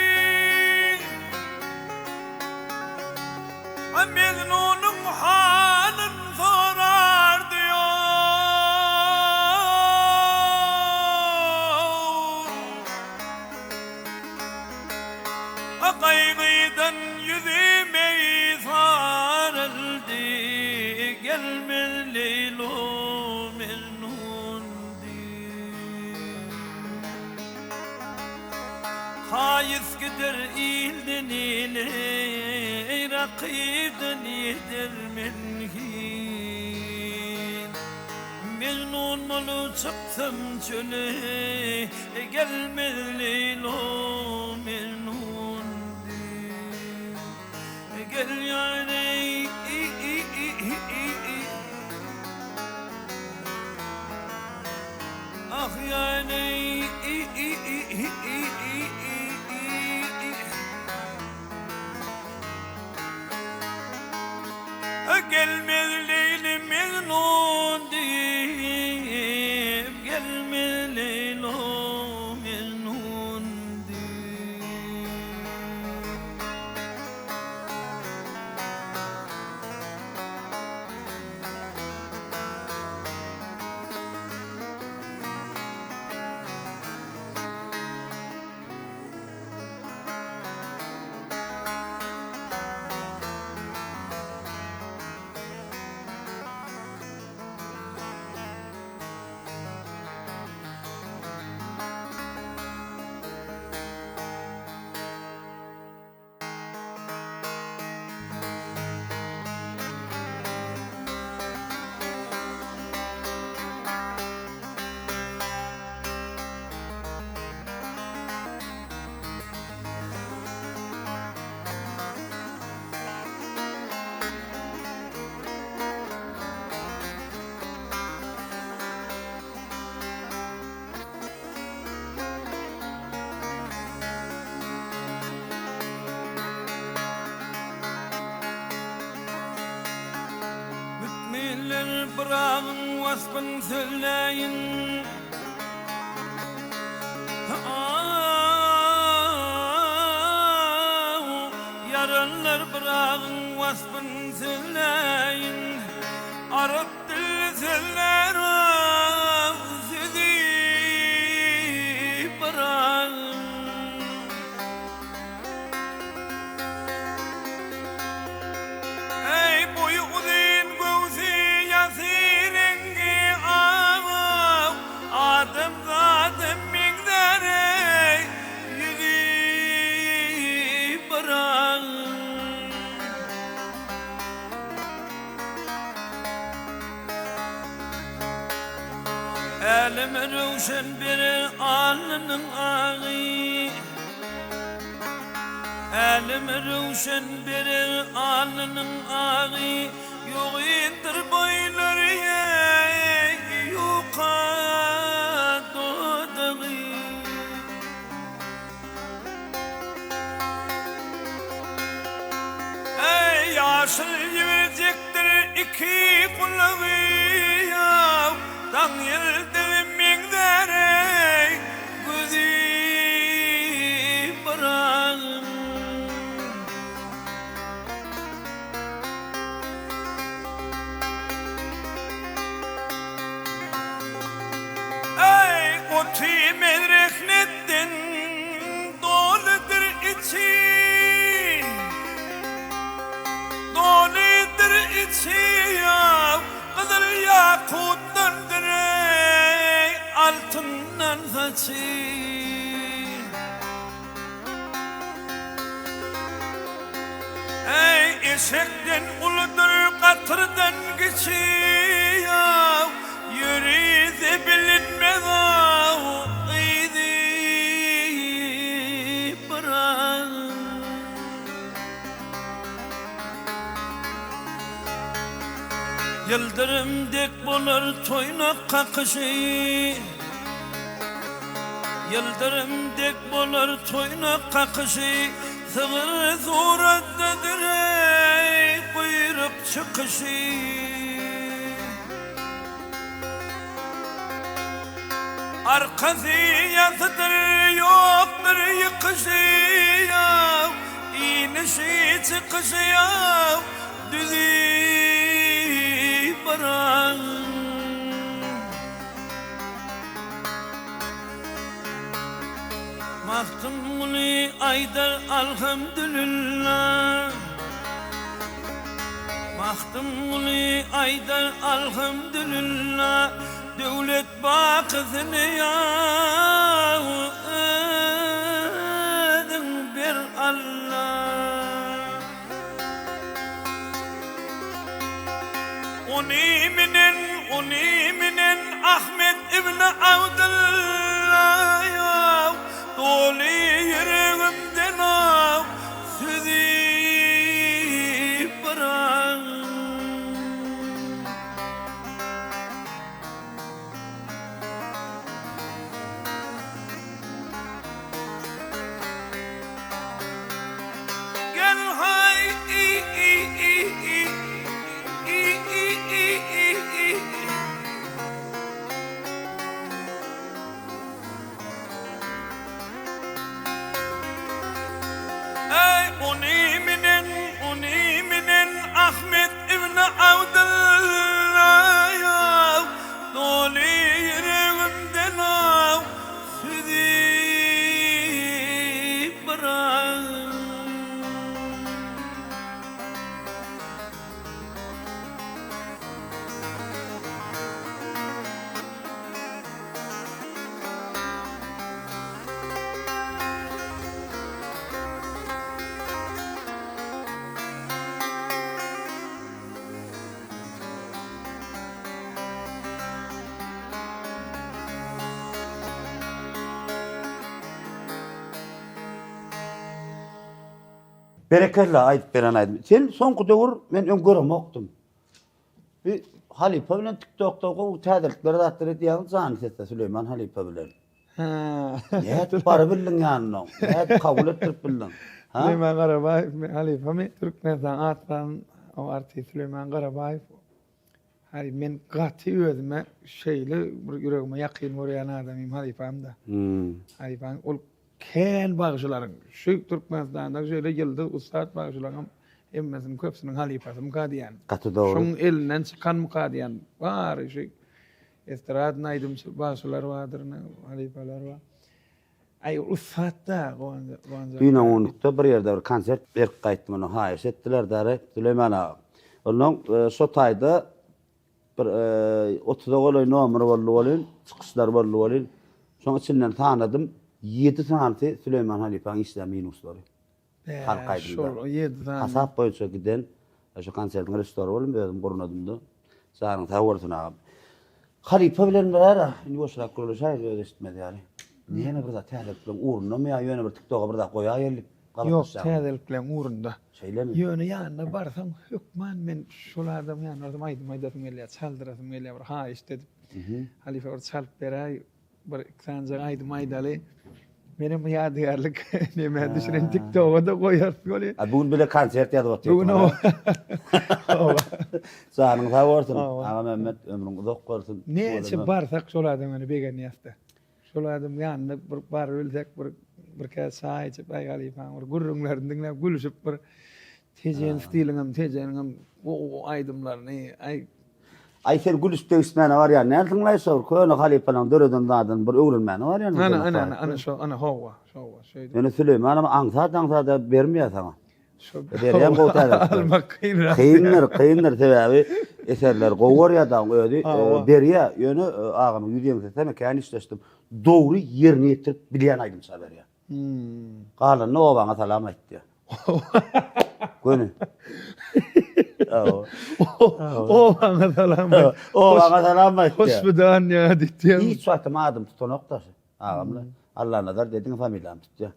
A Mejnunyň halyn sorardy ol. A gaýgydan ýüzi meý saraldy, Gelmez Leýlu Mejnun diý. Haýys gider ilden ile, Rakypdan edermen hil. Mejnun bolup çyksam çöle, Gelmez Leýlo Mejnun diýip. Gel ýareý. Ah ýareý. Gelmez Leýli Mejnun diýip, Gelmez Leýlo Mejnun diýip. Mütminler Pyragyň waspyn sözläýin. Ýaranlar Pyragyň waspyn sözläýin. Arap dilli sözlär sözi Pyragyň. Eý, boýy uzyn, göwsi ýasy, reňgi ak, adamzada meňzär, eý, ýüzi Pyragyň. Äleme röwşen berer alnynyň agy. Äleme röwşen berer alnynyň agy. Ýogyndyr boýlary ýuka dodagy. Eý, ýaşyl ýüwürjekdir iki gulagy, Daň ýyldyzy meňzär, eý, gözi Pyragyň. Eý, oty mezrehnetden doludyr içi, Doludyr içi, gyzyl ýakutdandyr, eý, altyndan saçy. Eý, eşekden uludyr, gatyrdan kiçi, Ýörite bilinmez aw yzy Pyragyň. Ýyldyrym dek bolar toýnak kakyşy, Ýyldyrym dek bolar toýnak kakyşy, Sygyr suratdadyr eý guýruk çykyşy. Arkasy ýasydyr ýokdur ýykyşy ýa, Inişi çykyşy ýa, düzi baran. Magtymguly aýdar Alhamdülillah. Magtymguly aýdar Alhamdülillah. Döwlet bakysyny ýa. ibn Abdylla Doly ýüregimden ak sözi bir. Gel haý Eý ony minen ony minen Ahmet ibn Abdylla Doly ýüregimden ak Sizi bırak. Berekella aýdyp beren aýdym. Sen soňky döwür men öň göremokdym. Bir halypa bilen TikTokda gowy täzelikler zatlar edýäň jany sesde Süleýman halypa bilen. Hä. Nädip barybildiň ýanyna? Nädip kabul etdirip bildiň? Ha? Süleýman Garabaýew halypamy? Türkmenistan atlan o artist Süleýman Garabaýew. Haý men gaty özüme şeýle bir ýüregime ýakyn görýän adamym halypam-da. Halypam ol kän bagşylaryň şu Türkmenistanda şeýle ýyldyz ussat bagşylaryň hemmesiniň köpüsiniň halypasymyka diýýän. Gaty dogry. Şoň elinden çykanmyka diýýän. Bary şu Estradny aýdymçy bagşylar bardyr, halypalar bar. Aý ussat-da Guwanç. Düýn onlukda bir ýerde bir konsert berip gaýtdym, ondan haýyş etdiler dary Süleýman aga. Ondan şo taýda bir otuza golaý nomer boldy welin, çykyşlar boldy welin, şoň içinden sanadym, ýedi sanysy Süleýman halypaň işlän minuslary. Halk aýdymda. Hasap boýunça giden şo konsertiň režissýory boldum, özüm gurnadym-da. Janyň sag bolsun agam. Halypa bilen bir ara indi ýuwaşrak gürleşäýeli özi eşitmez ýaly. Näme bir zat täzelikleň ugrundamy ýa ýöne bir tiktoga bir zat goýaýaly Ýok, täzelikleň ugrunda. Şeýlemi? Ýöne ýanyna barsaň hökman men şol adamyň ýanyna barsam aýdym aýdasym gelýär, çaldyrasym gelýär bir haýyşt edip. Halypa bir çalyp beräý. Bir iki sanjak aýdym aýdaly. Menem ýadygärlik neme düşüren TikToka-da goýarys weli. A bu gün bile konsert ýazyp otyrsyň. Bu gün oba. Oba. Janyň sag bolsun. Agamämmet ömrüň uzak bolsun. Näçe barsak şol adam ýöne begenýäs-de. Şol adam ýanyna bir barybilsek bir bir käse çaý içip aý halypaň bir gürrüňlerini diňläp gülüşip bir Tejen stiliňem Tejeniňem gowy gowy aýdymlaryny aý. Aý sen gülüşip degişmäne barýan dälsiňlaý şo bir köne halypalaň döreden zadyny bir öwrenmäne barýan Ana ana ana ana şo ana howwa şowwa şeýdip. Ýöne Süleýmanam aňsat aňsada bermeýär saňa. Şo Berýän gowy täzelikler. Almak kynrak. Kyndyr kyndyr sebäbi eserleri gowy görýär dagyň özi berýär ýöne agamyň ýüz ýeňsesem kän işleşdim dogry ýerine ýetirip bilýän aýdymça berýär. Galanyny obaňa salam aýt diýýär. Göni. Obaňa salam aýt. Obaňa salam aýt diýýär. Hoşbudan ýa diýýär. Hiç wagtam adymy tutanok daşy. Agamla. Allanazar dediň familiýamy tutýar.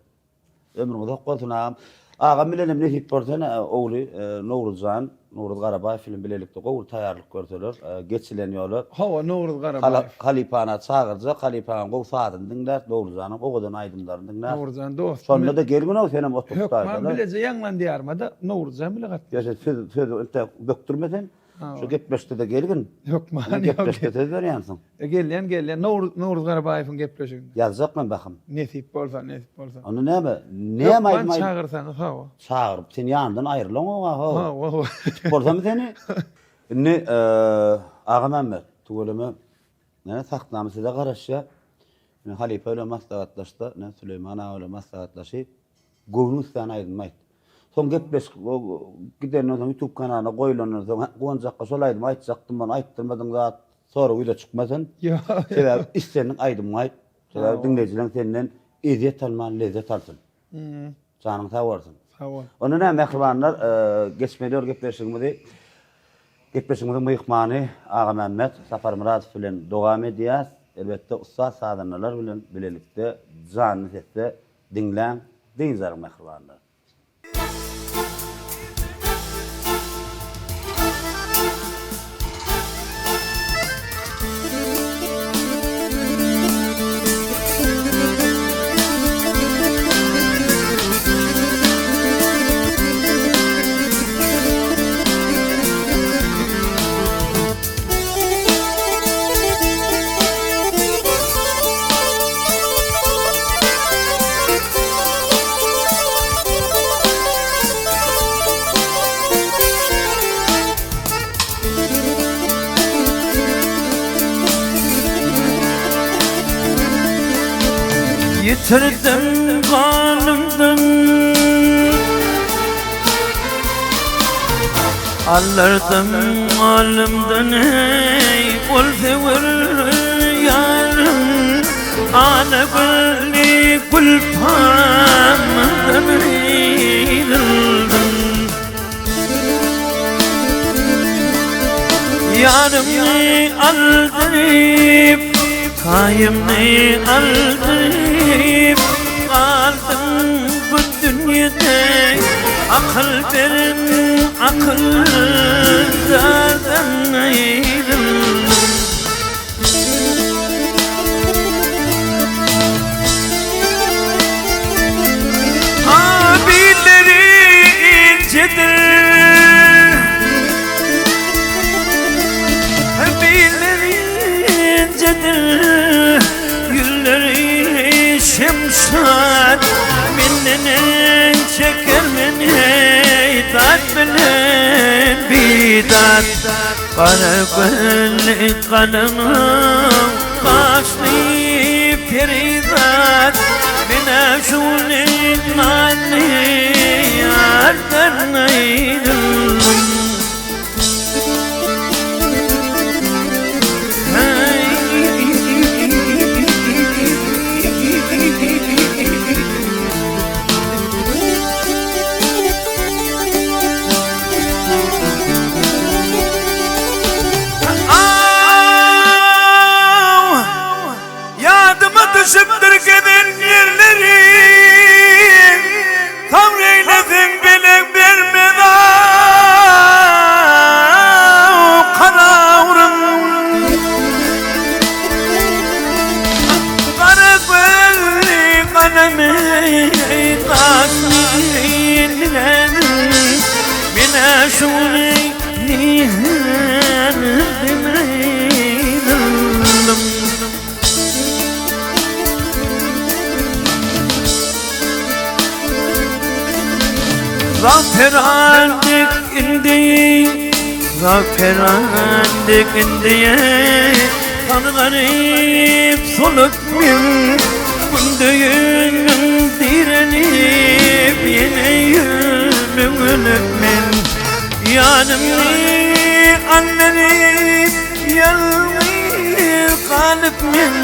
Ömrüň uzak bolsun agam. Agam bilenem nesip bolsa ene ogly Nowruzjan, Nowruz Garabaýew bilen bilelikde gowy taýýarlyk görseler, geçilen ýola. Hawa, Nowruz Garabaýew. Halypany çagyrjak, halypaň gowy sazyny diňläris, Nowruzjanyň owadan aýdymlaryny diňläris. Nowruzjan dostum. Şonda-da gelgin-ow senem oturyp Hökman bileje ýaňlan diýarmada Nowruzjan bile gatnaş. Ýa sen söz sözi entek bökdürme sen. Şu gepleşikde-de gelgin. Hökman. Gepleşikde söz berýänsiň. E gelýän gelýän Nowruz Nowruz Garabaýewiň gepleşiginde. Ýazjak men bahym. Nesip bolsa, nesip bolsa. Onda näme? Näme aýdym aýt? Çagyrsaňyz hawa. Çagyryp sen ýanyndan aýrylaňok-a how. Hawa hawa. Tutup bolsamy seni? Indi Agamämmet, tüweleme, ine sahnamyz size garaşýar. Ine halypa bilen maslahatlaşda, ine Süleýman aga bilen maslahatlaşyp, göwnüň islän aýdymy aýt. Soň gepleşik gidenden soň ýutub kanalyna goýlandan soň Guwanjakga şol aýdymy aýtjakdym, ony aýtdyrmadyň zat sorag ýüze çykmasyn. Ýok. Sebäbi islendik aýdymyňy aýt. Sebäbi diňleýjileň senden ezýet alman lezzet alsyn. Janyň sag bolsun. Sag bol. Onda näme mähribanlar geçmeli ýol gepleşigimizi gepleşigimiziň myhmany Agamämmet Saparmyradow bilen dowam edýäs. Elbetde ussat sazandalar bilen bilelikde janly sesde diňläň, dynç alyň mähribanlar. Ýitirdim ganymdan Allardym alymdan eý ol söwer ýarym Ana gülli gülpamdan aýryldym Ýarymny aldyryp, taýymny aldyryp Galdym bu dünýede akyl beren akyldardan aýryldym. Abilleri incedir Billeri incedir Gülleri şemşat Menden çeker meni Dat bilen bidat Gara gülli galyňyň Gaşly perizat Menä şuny nally Ýardan aýryldym. Aw, ýadyma düşüpdir gezen ýerlerim, Sabr eýleseň belek bermez aw, Garagurym. Gara gözli galamy gaşly niläniň, Men-ä şuny niherden aýryldym. Zaferan dek indi, zaferan dek indi, Sargaryp solup men, Gündeýin direlip, ýene ýüzüm ölüp men. Ýanymny aldyryp, ýalňyz galyp men,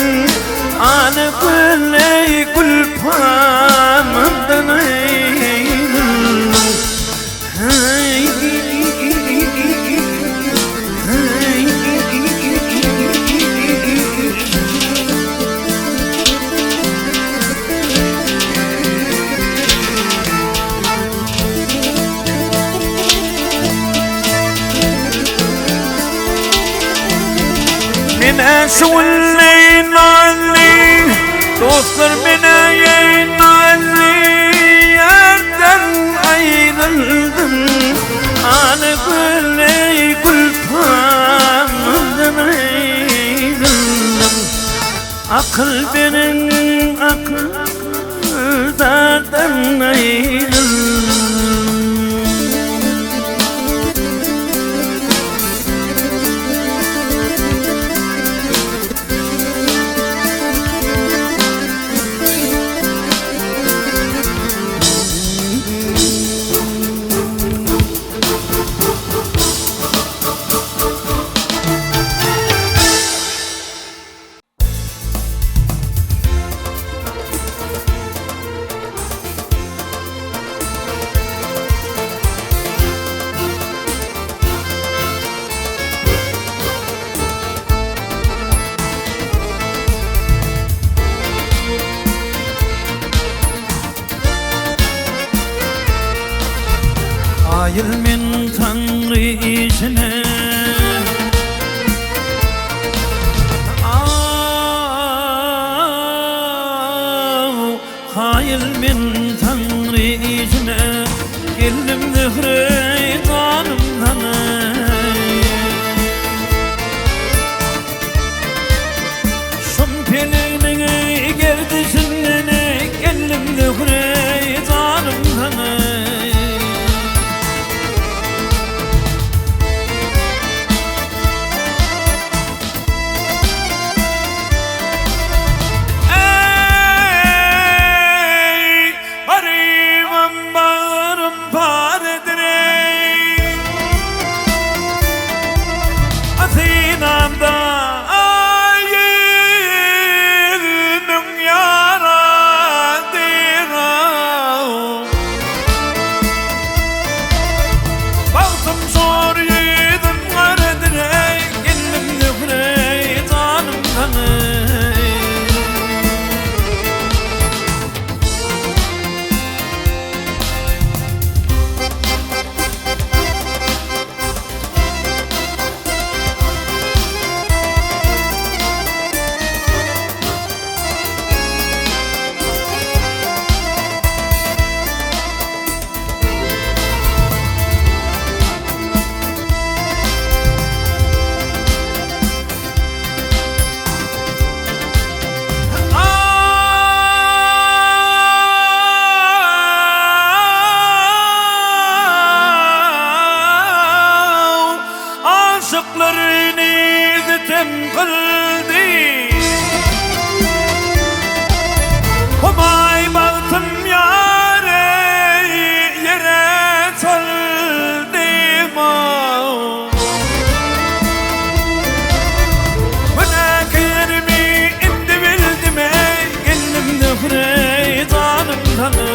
Ala güle gülpamdan aýryldym. Menä şu günleýin nally, Dostlar menä ýeýin nally, Ýardan aýryldym, Ala güleý gülpamdan aýryldym. Akyl beriň akyldardan aýryldym. Kaýyl men Taňry işine. Aw, kaýyl men Taňry işine, Geldim Zöhre janym saňa. Şum peleginiň gerdişinden geldim Zöhre janym saňa. Eý, garybym bagrym paredir eý. Synamda 100,000 ýara degaw. Bagtym şor ýüzüm garadyr eý, Geldim Zöhre janym saňa. Aşyklaryny zitem kyldy. Humaý bagtym ýary ýere çaldy. Günäkärimi indi bildim ey, Geldim Zöhre janym saňa.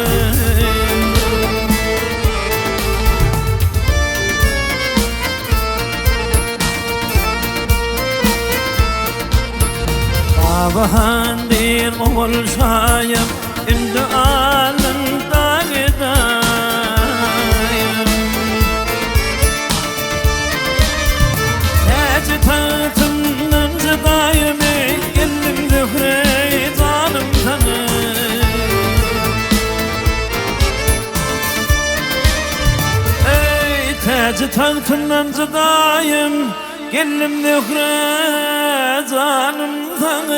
Babahan diýr ogul şaýym, Indi alynda gidaýym. Täji tagtymdan jydaýym ey, Geldim Zöhre janym saňa. Ey täji tagtymdan jydaýym, Geldim Zöhre janym saňa.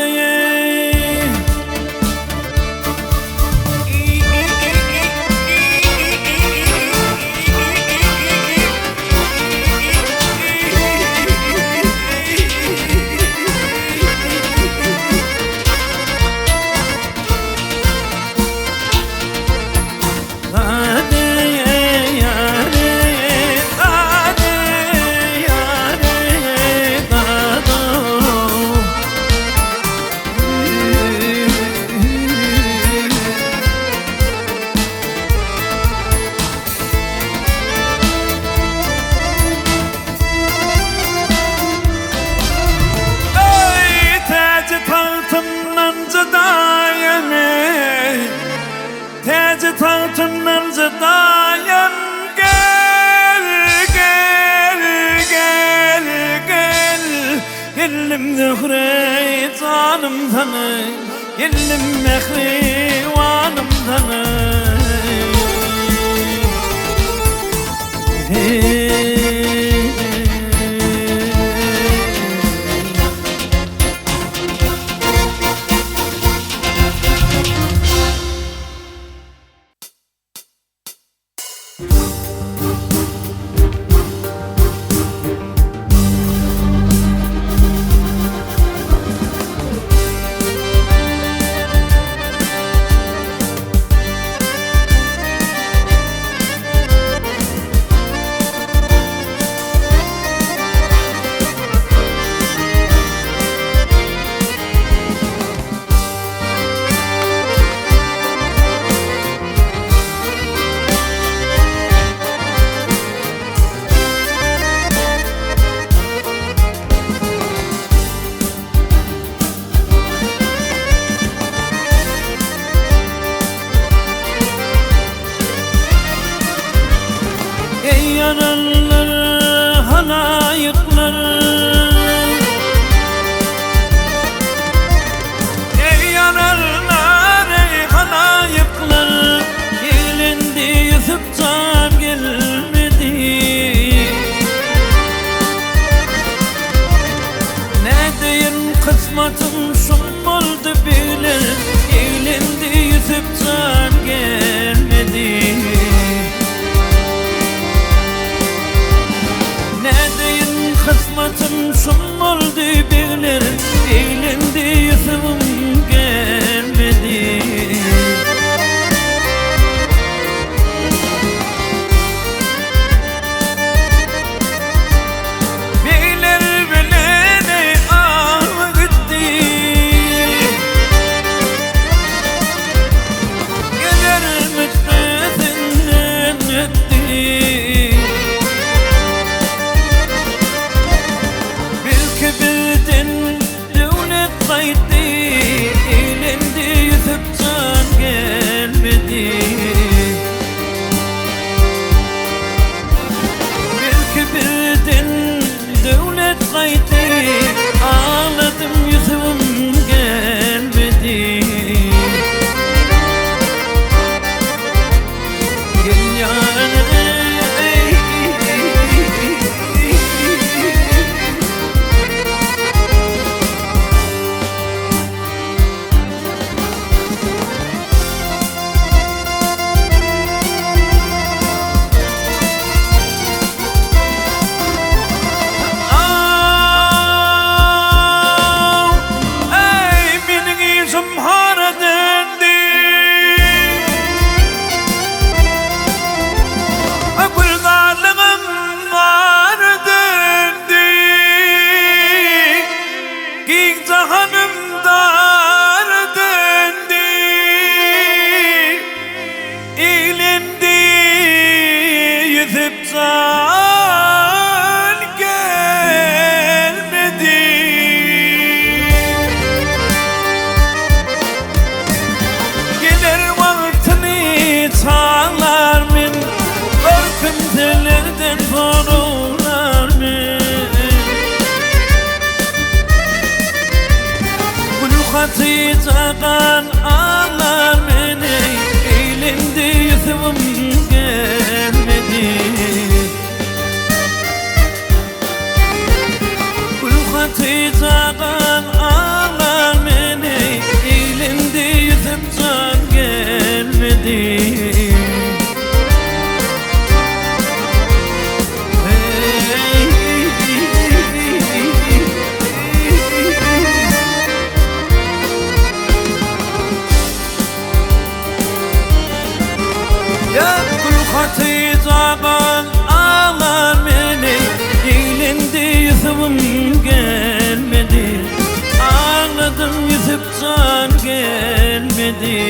Ey täji tagtymdan jydaýym ey, Täji tagtymdan jydaýym, Gel, gel, gel, gel. Geldim Zöhre janym saňa, Geldim mähribanym saňa. Kysmatym şum boldy begler Eglendi Ýusup jan gelmedi Nädeýin kysmatym şum boldy begler Eglendi Ýusubym gelmedi. Begler bileni awy gitdi. Geler müddetinden ötdi. Belki birden döwlet gaýtdy, Eglendi Ýusup jan gelmedi. Belki birden döwlet gaýtdy, Agladym ýüzüm gelmedi. Gel ýanyma eý. Eý, meniň işim hara döndi. Gülzarlygym gara döndi. Giň jahanym dara döndi. Eglendi Ýusup jan gelmedi. Geler wagtyny çaglar men, Bir kimselerden soraglar men. Gül Hatyja gan aglar meni, Eýlendi Ýusubym gelmedi. Gül Hatyja gan aglar meni, Eýlendi Ýusup jan gelmedi. Hatyjadan alar meni, Eglendi Ýusubym gelmedi. Agladym Ýusup jan gelmedi.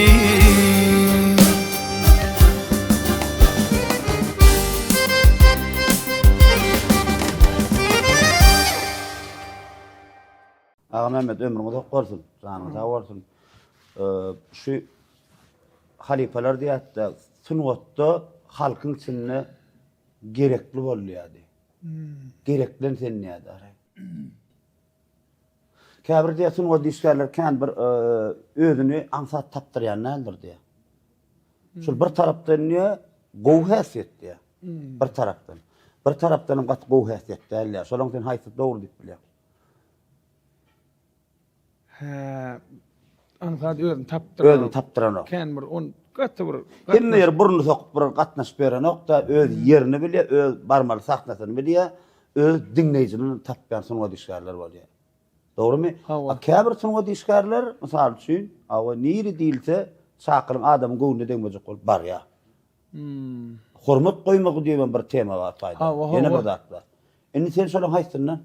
Agamämmet ömrüň uzak bolsun, janyň sag bolsun. Şu halypalar diýýärdi, sungatda halkyň içinde gerekli bol diýýärdi. Gereklen sen diýýärdi. Käbir diýýär sungat işgärleri kän bir özüni aňsat tapdyrýan däldir diýýär. Şol bir tarapdan diýýär gowy häsiýet diýýär. Bir tarapdan. Bir tarapdan hem gaty gowy häsiýet däl diýýär. Şolaň sen haýsy dogry diýip bilýäň? Hä, aňsat özüni tapdyranok. Özüni tapdyranok. Kän bir on gaty bir Hemme ýere burnuny sokup bir gatnaşyp berenok-da, öz ýerini bilýär, öz barmaly sahnasyny bilýär, öz diňleýjini tapýan sungat işgärleri bolýar. Dogrumy? Hawa. A käbir sungat işgärler, mysal üçin, hawa, niri diýilse, çakylyň adamyň göwnüne degmejek bolup barýar. Hormat goýmagy diýibem bir tema bar taýda. Hawa, hawa. Ýene bir zat bar. Indi sen şolaň haýsyndan?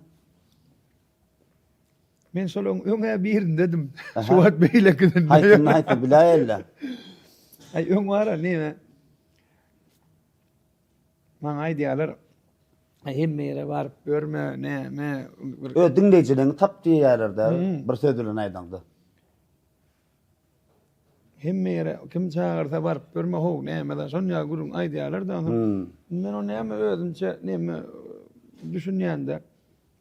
Men şolaň öň-ä birindedim. Şu wagt beýlekisinde. Haýsynda haýsy biläýeli. Aý öň bar-a neme. Maňa aýdýarlar, hemme ýere baryp ýörme, näme. Öz diňleýjileriňi tap diýýärler-dä, bir söz bilen aýdaňda. Hemme ýere kim çagyrsa baryp ýörme how näme zat şon ýaly gürrüň aýdýarlar-da onsoň men ony näme özümçe neme düşünýän-de.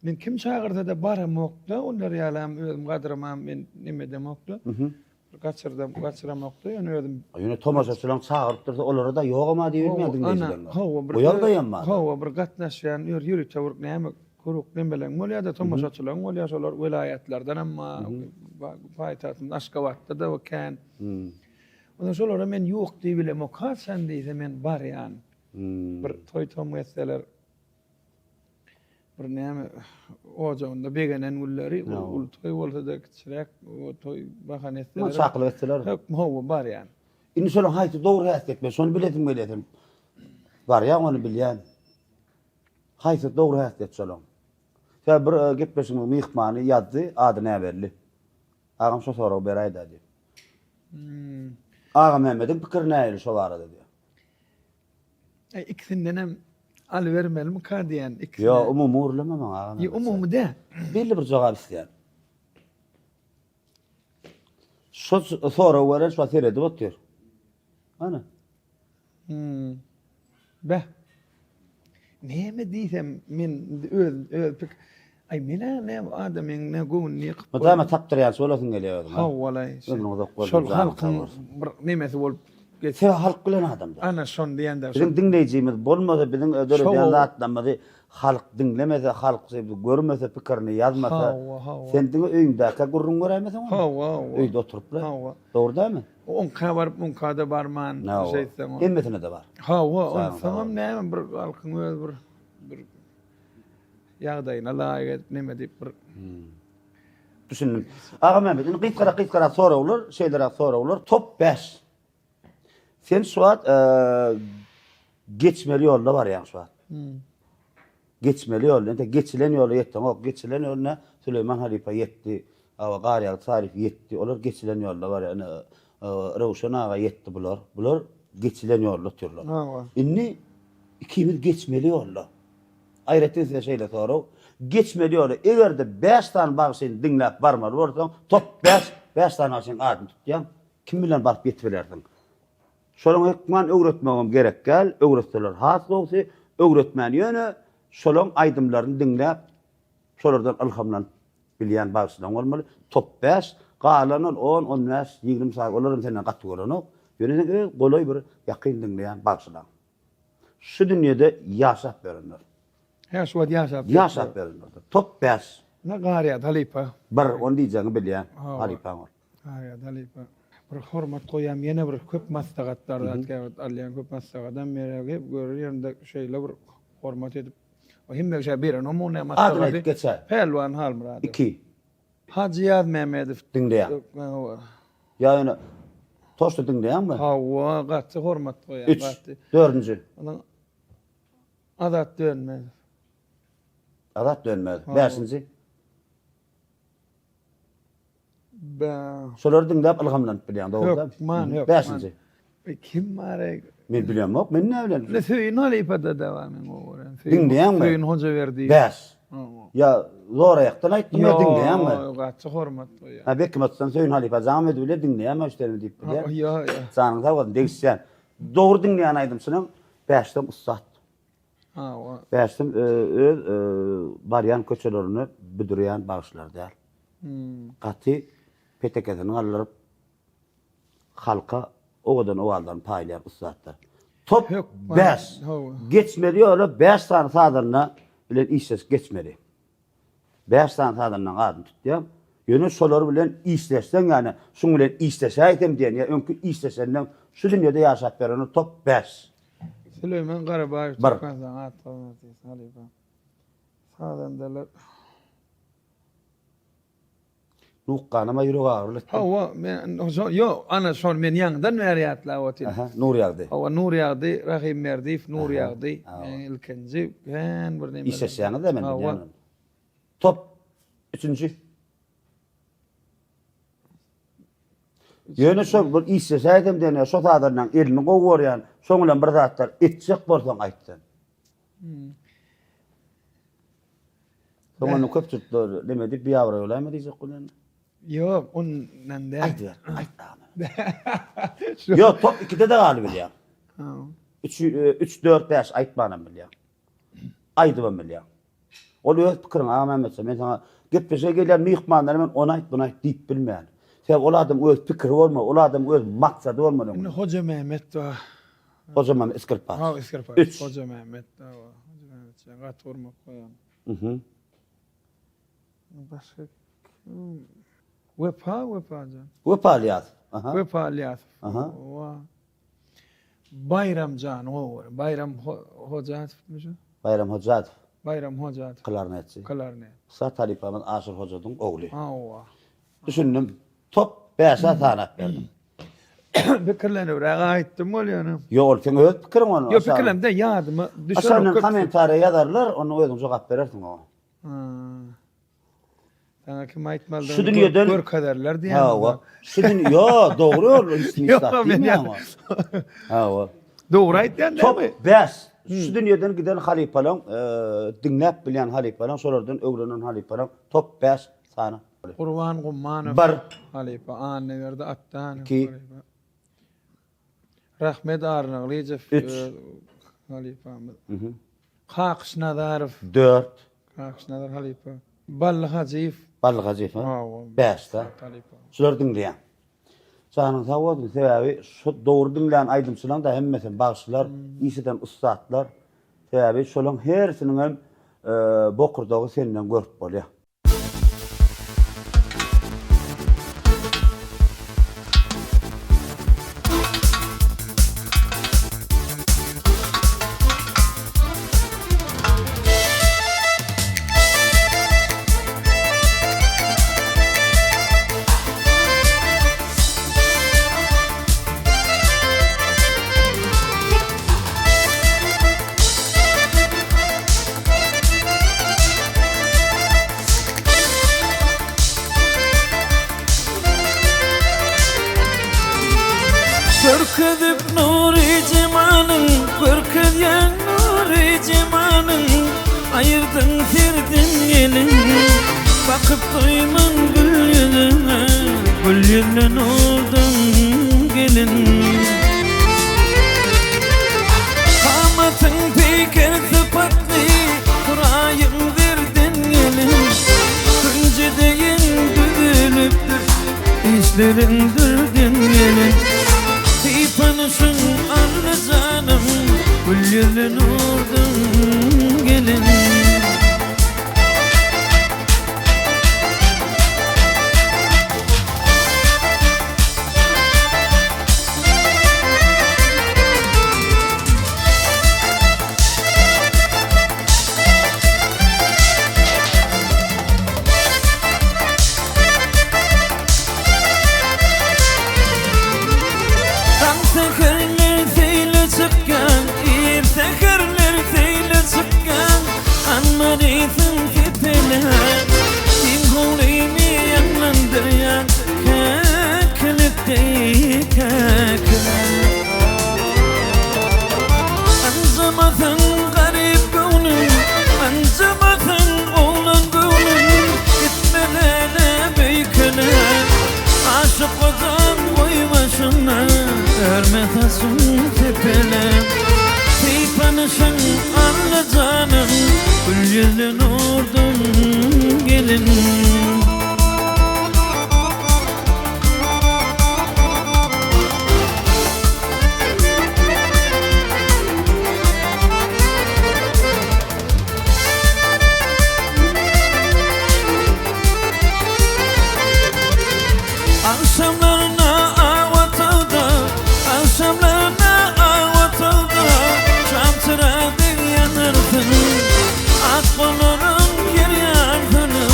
Men kim çagyrsa-da baramok-da olar ýalam özüm gadyrymam men neme edemok-da. Gaçyrdam gaçyramok-da ýöne özüm. Ýöne tomaşaçylaryň çagyryp dursa olara-da ýogam-a diýibilmeýär diňleýjilerine. Hawa bir O ýagdaýam bar. Hawa bir gatnaşýan ýörite bir näme. Körük nemeleň bolýar-da, tomaşaçylaryň bolýar, şolar welaýatlardan hem bar, paýtagtymyz Aşgabatda-da kän. Onsoň şolara men ýok diýibilemok, haçan diýse men barýan. Bir toý-tomgy etseler, bir näme ojagynda begenen günleri, uly toý bolsa-da kiçiräk toý bahan etseler. Çakylyk etseler. Hökman hawa barýan. Indi şolaryň haýsy dogry häsiýet, men şony bilesim gelýär sen. Barýaň ony bilýän. Haýsy dogry häsiýet şolaň? Sebäbi bir gepleşigimiziň myhmany ýazdy, ady näbelli. Agam şo soragy beräýdä diýip. Agamämmediň pikiri nähili şo barada diýip. Aý ikisindenem alybermelimika diýýän ikisine. Ýok, umumy gürleme maňa Agamämmet. Ýok, umumy däl. Belli bir jogap isleýän. Şo sorag beren şo seredip otyr. Ana. Hmm. Beh. Näme diýsem men öz öz pik Aý men-ä näme adamyň ne göwnüni ýykyp. Mydama tapdyrýançy bolasyň gelýär özüňe. Hawa-laý. Ömrüň uzak bolsun. Şol halkyň bir nemesi bolup geç. Sebäbi halk bilen adamda. Ana şony diýende. Biziň diňleýjimiz bolmasa, biziň döredýän zatlarymyzy halk diňlemese, halk görmese, pikirini ýazmasa, sen diňe öýüňdäkä gürrüň beräýmeseň ony. Hawa, hawa. Öýde oturyp-la. Hawa. Dogry dälmi? Oňka baryp, muňka-da barman şeýtseň. Hemmesine-de bar. Hawa, onsoňam näme bir halkyň öz bir bir ýagdaýyna laýyk edip neme diýip bir Düşündim. Agamämmet, indi gysgarak gysgarak soraglar, şeýleräk soraglar. Top 5. Sen şu wagt geçmeli ýolda barýaň şu wagt. Geçmeli ýolda, entek geçilen ýola ýetseňok. Geçilen ýol ine Süleýman halypa ýetdi. Awa Garýagdy Saryýew ýetdi. Olar geçilen ýolda barýar. Ine Röwşen aga ýetdi bular. Bular geçilen ýolda otyrlar. Indi ikimiz geçmeli ýolda. Aýratyn size şeýle sorag. Geçmeli ýola eger-de 5 sany bagşyny diňläp barmaly bolsaň, top 5, 5 sany bagşynyň adyny tutýaň. Kim bilen baryp ýetibilersiň? Şolaň hökman öwretmegem gerek däl, öwretseler has gowusy, öwretmän ýöne şolaň aýdymlaryny diňläp, şolardan ylhamlanyp bilýän bagşylaň bolmaly. Top 5, galan ol on, on bäş, 20 sany olaram senden gaty görenok. Ýöne sen öz golaý bir ýakyn diňleýän bagşylaň. Şu dünýede ýaşap ýörenler. Hä şu wagt ýaşap. Ýaşap ýörenler. Top 5. Ne Garýat halypa. Bir, ony diýjegiňi bilýän halypaň ol. Garýat halypa. Bir hormat goýýan ýene bir köp maslahatlar zat käwagt alýan köp maslahatam berýär. Hep görer ýerinde şeýle bir hormat edip. O hemme kişä berenom o näme maslahaty. Adyny aýdyp geçäý. Pälwan Halmyradow. 2. Hajy Ýazmämmedow. Diňleýän. Hawa. Ýa ýöne toşda diňleýäňmi? Hawa, gaty hormat goýýan, 3. gaty. Dördünji. Onuň Azat Dönmezow. Azat Dönmezow. Bäşinji. Bä. Şolary diňläp ylhamlanyp bilýäň, dogry däl? Hökman, hökman. Bäşinji. Kim bar-eý? Men bilemok, men näme bilen? Ne Söýün halypada-da bar meň gowy görýän. Diňleýäňmi? Söýün Hojaberdiýew. Bäş. Ýa zor aýakdan aýtdyň ýa diňleýäňmi? Ýok, gaty hormat goýýan. Ha Bekimatdan Söýün halypa jaňam edip bilýär, diňleýäňmi işlerini diýip bilýär. Ýok, ýok. Janyň sag bolsun, degişýän. Dogry diňleýän aýdymçynyň bäşden ussat. Hawa. Bäşden öz barýan köçelerinde büdürýän bagşylar däl. Gaty petekesini galdyryp halka owadan owazlaryny paýlaýan ussatlar. Top 5. Geçmeli ýola 5 sany sazanda bilen işleşip geçmeli. 5 sany sazandaň adyny tutýan. Ýöne şolar bilen işleşseň ýani şuň bilen işleşäýsem diýen ýa öňki işleşenden şu dünýede ýaşap ýöreni top 5. Süleýman Garabaýew Türkmenistanyň at gazanan artisti halypa sazandalar. Nukganama ýürek agyryly etdim. Hawa, men şo ýok, ana şony men ýaňydan bäri ýatlap otyryn. Aha, Nurýagdy. Hawa, Nurýagdy, Rahymberdiýew Nurýagdy. Meň ilkinji kän bir neme. Işleşýäňiz-dä men bilýän ony. Top üçünji. Ýöne şol bir işleşäýsem diýen, şo sazandaň elini gowy görýän, şoň bilen bir zatlar etjek bolsaň aýt sen. Soň onda köpçülikler neme diýip biabraý bolaýma diýjek bolýan. Ýok, ondan däl. Aýdyber, aýt agam. Ýok, top ikide-de galybilýär. Üç, üç, dört, bäş aýtmanam bilýär. Aýdybam bilýär. Ol öz pikiriň Agamämmet men saňa gepleşige gelýän myhmanlara men ony aýt, buny aýt diýip bilmeýän. Sebäbi ol adamyň öz pikiri bolmaly, ol adamyň öz maksady bolmaly. Indi Hojamämmet bar. Hojamämmet Iskrpaç. Ha, Iskrpaç. Hojamämmet. Hojamämmet gaty hormat goýýan. Mhm. Başga kim? Wepa, Wepajan. Wepa Lyýasow. Aha. Wepa Lyýasow. Aha. Owa. Baýram jany gowy görýän. Baýram Hojatowmy şu? Baýram Hojatow. Baýram Hojatow. Klarnetçi. Klarnet. Ussat halypamyz Aşyr Hojadyň ogly. Hawa. Düşündim. Top bäşe sanap berdim. Pikirlenibräk aýtdym bolýany. Ýok, ol seň öz pikiriň ony. Ýok, pikirlemde ýadyma düşenok. Aşagyndan kommentariýa ýazarlar, onda özüň jogap berersiň oňa. Saňa kim aýtmalydygyny Şu dünýeden görkezerler diýýän. Hawa. Şu dünýe, ýo, dogry ol, hiç zat diýmeýän ol. Hawa. Dogry aýtýan dälmi? Top 5. Şu dünýeden giden halypalaň, diňläp bilýän halypalaň, şolardan öwrenen halypalaň top 5 sany. Gurban Gummanow. Bir. Halypa Annaberdi Atdanow. 2. Rahmet Arnagylyjow. 3. Halypamyz. Kakyş Nazarow. 4. Kakyş Nazar halypa. Bally Hajyýew. Bally Hajyýew ha? Hawa. 5-de. Halypa. Şulary diňleýän. Janyň sag bolsun, sebäbi şu dogry diňleýän aýdymçylaň-da hemmesem bagşylar, iş eden ussatlar. Sebäbi şolaň hersiniňem bokurdagy senden görüp bolýar. Görkezip nury jemalyň, Görkezýäň nury jemalyň, Aýyrdyň serden gelin. Bakyp doýman gül ýüzüňe, Gül ýüzli nurdan gelin. Kamatyň peýker sypatly, Huraýyň zerden gelin. Künji deýin düzülipdir, Işleriň dürden gelin. Sypanyşyň arly janym, Gül ýüzli nurdan gelin. Daň säherler seýle çykýan, Ir säherler seýle çykýan, Annarysyň sepeläp, Giň howlyny ýaňlandyrýan, Käkilik deý käkiläp. Ynjamasyň garyp göwnüm, Ynjamasyň oglan göwnüm, Gitmezene beýkele. Aşyk gojaň goý başyna, Örme saçyň sepele. Sypanyşyň Alla janym, Gül ýüzli nurdan gelin. Agşamlaryna ak otagda, Agşamlaryna ak otagda, Şam çyragy dek ýanarsyň. Ak gollaryň ýer ýarsana,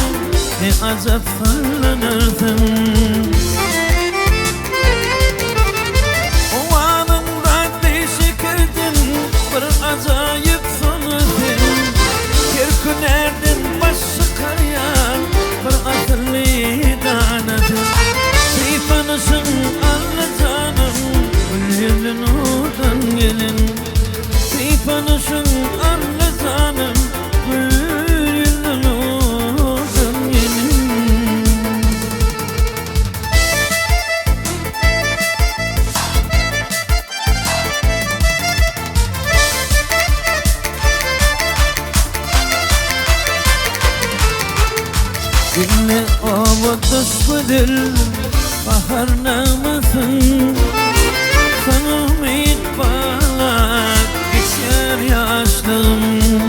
Ne ajap sallanarsyň. Owazyň datly şekerden, Bir ajaýyp sona sen. Her hünärden baş çykarýan, Bir asylly dana sen. Sypanyşyň Alla janym, Gül ýüzli nurdan gelen. Sypanyşyň Alla janym, Gül ýüzli nurdan gelen. Diňle obadaş gözel bahar nagmasyn, Saňa umyt baglap geçýär ýaşlygym.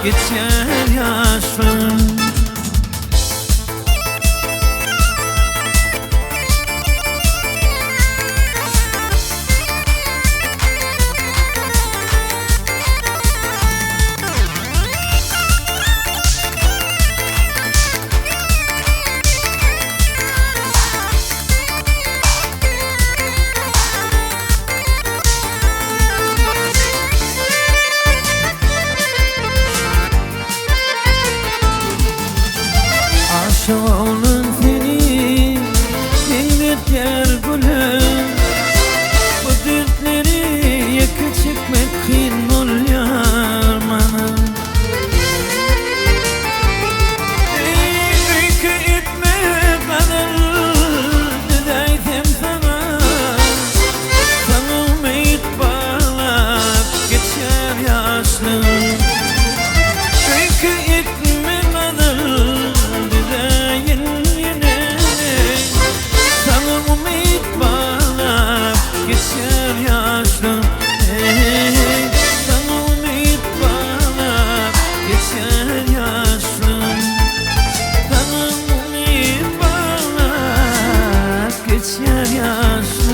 geçýär ýaşlygym. Aşyk oglan seni meňzetýär güle Bu dertleri ýeke çekmek kyn bolýar maňa Eý öýke etme gazal düzäýsem saňa Saňa umyt baglap geçýär ýaşlygym Öýke etme gazal düzäýin ýene Saňa umyt baglap geçýär ýaşlygym Eý saňa umyt baglap geçýär ýaşlygym Saňa umyt baglap geçýär ýaşlygym.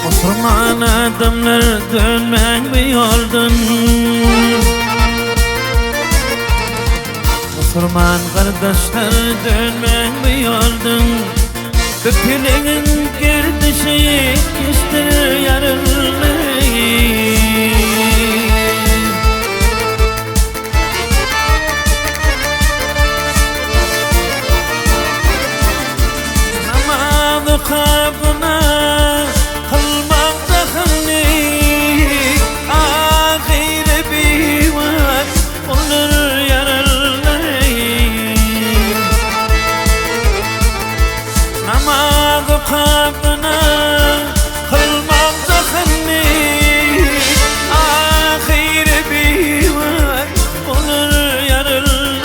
Musulman adamlar dönmäň bu ýoldan Musulman gardaşlar dönmäň bu ýoldan Köpelegiň gerdişi geçdir ýaryldy. Namaz okap günah kylmak dahylny, Ahyry biwagt bolar ýaryldy. Namaz okap günah kylmak dahylny, Ahyry biwagt bolar ýaryldy.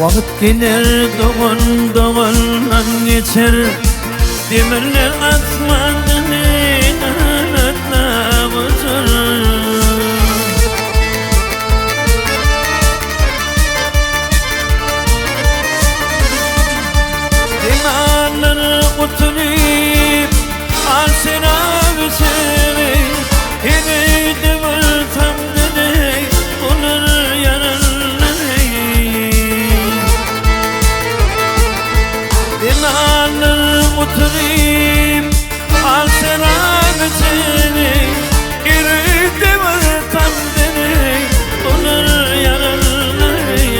Wagt geler dogan dogandan geçer, Demirler asmandan ganatlap uçar. Imanlar gutulyp, al şerap içeri, Her öýde bir tamdy deý bolar ýarylary. Imanlar gutulyp, al şerap içeri, Her öýde bir tamdy deý bolar ýarylary.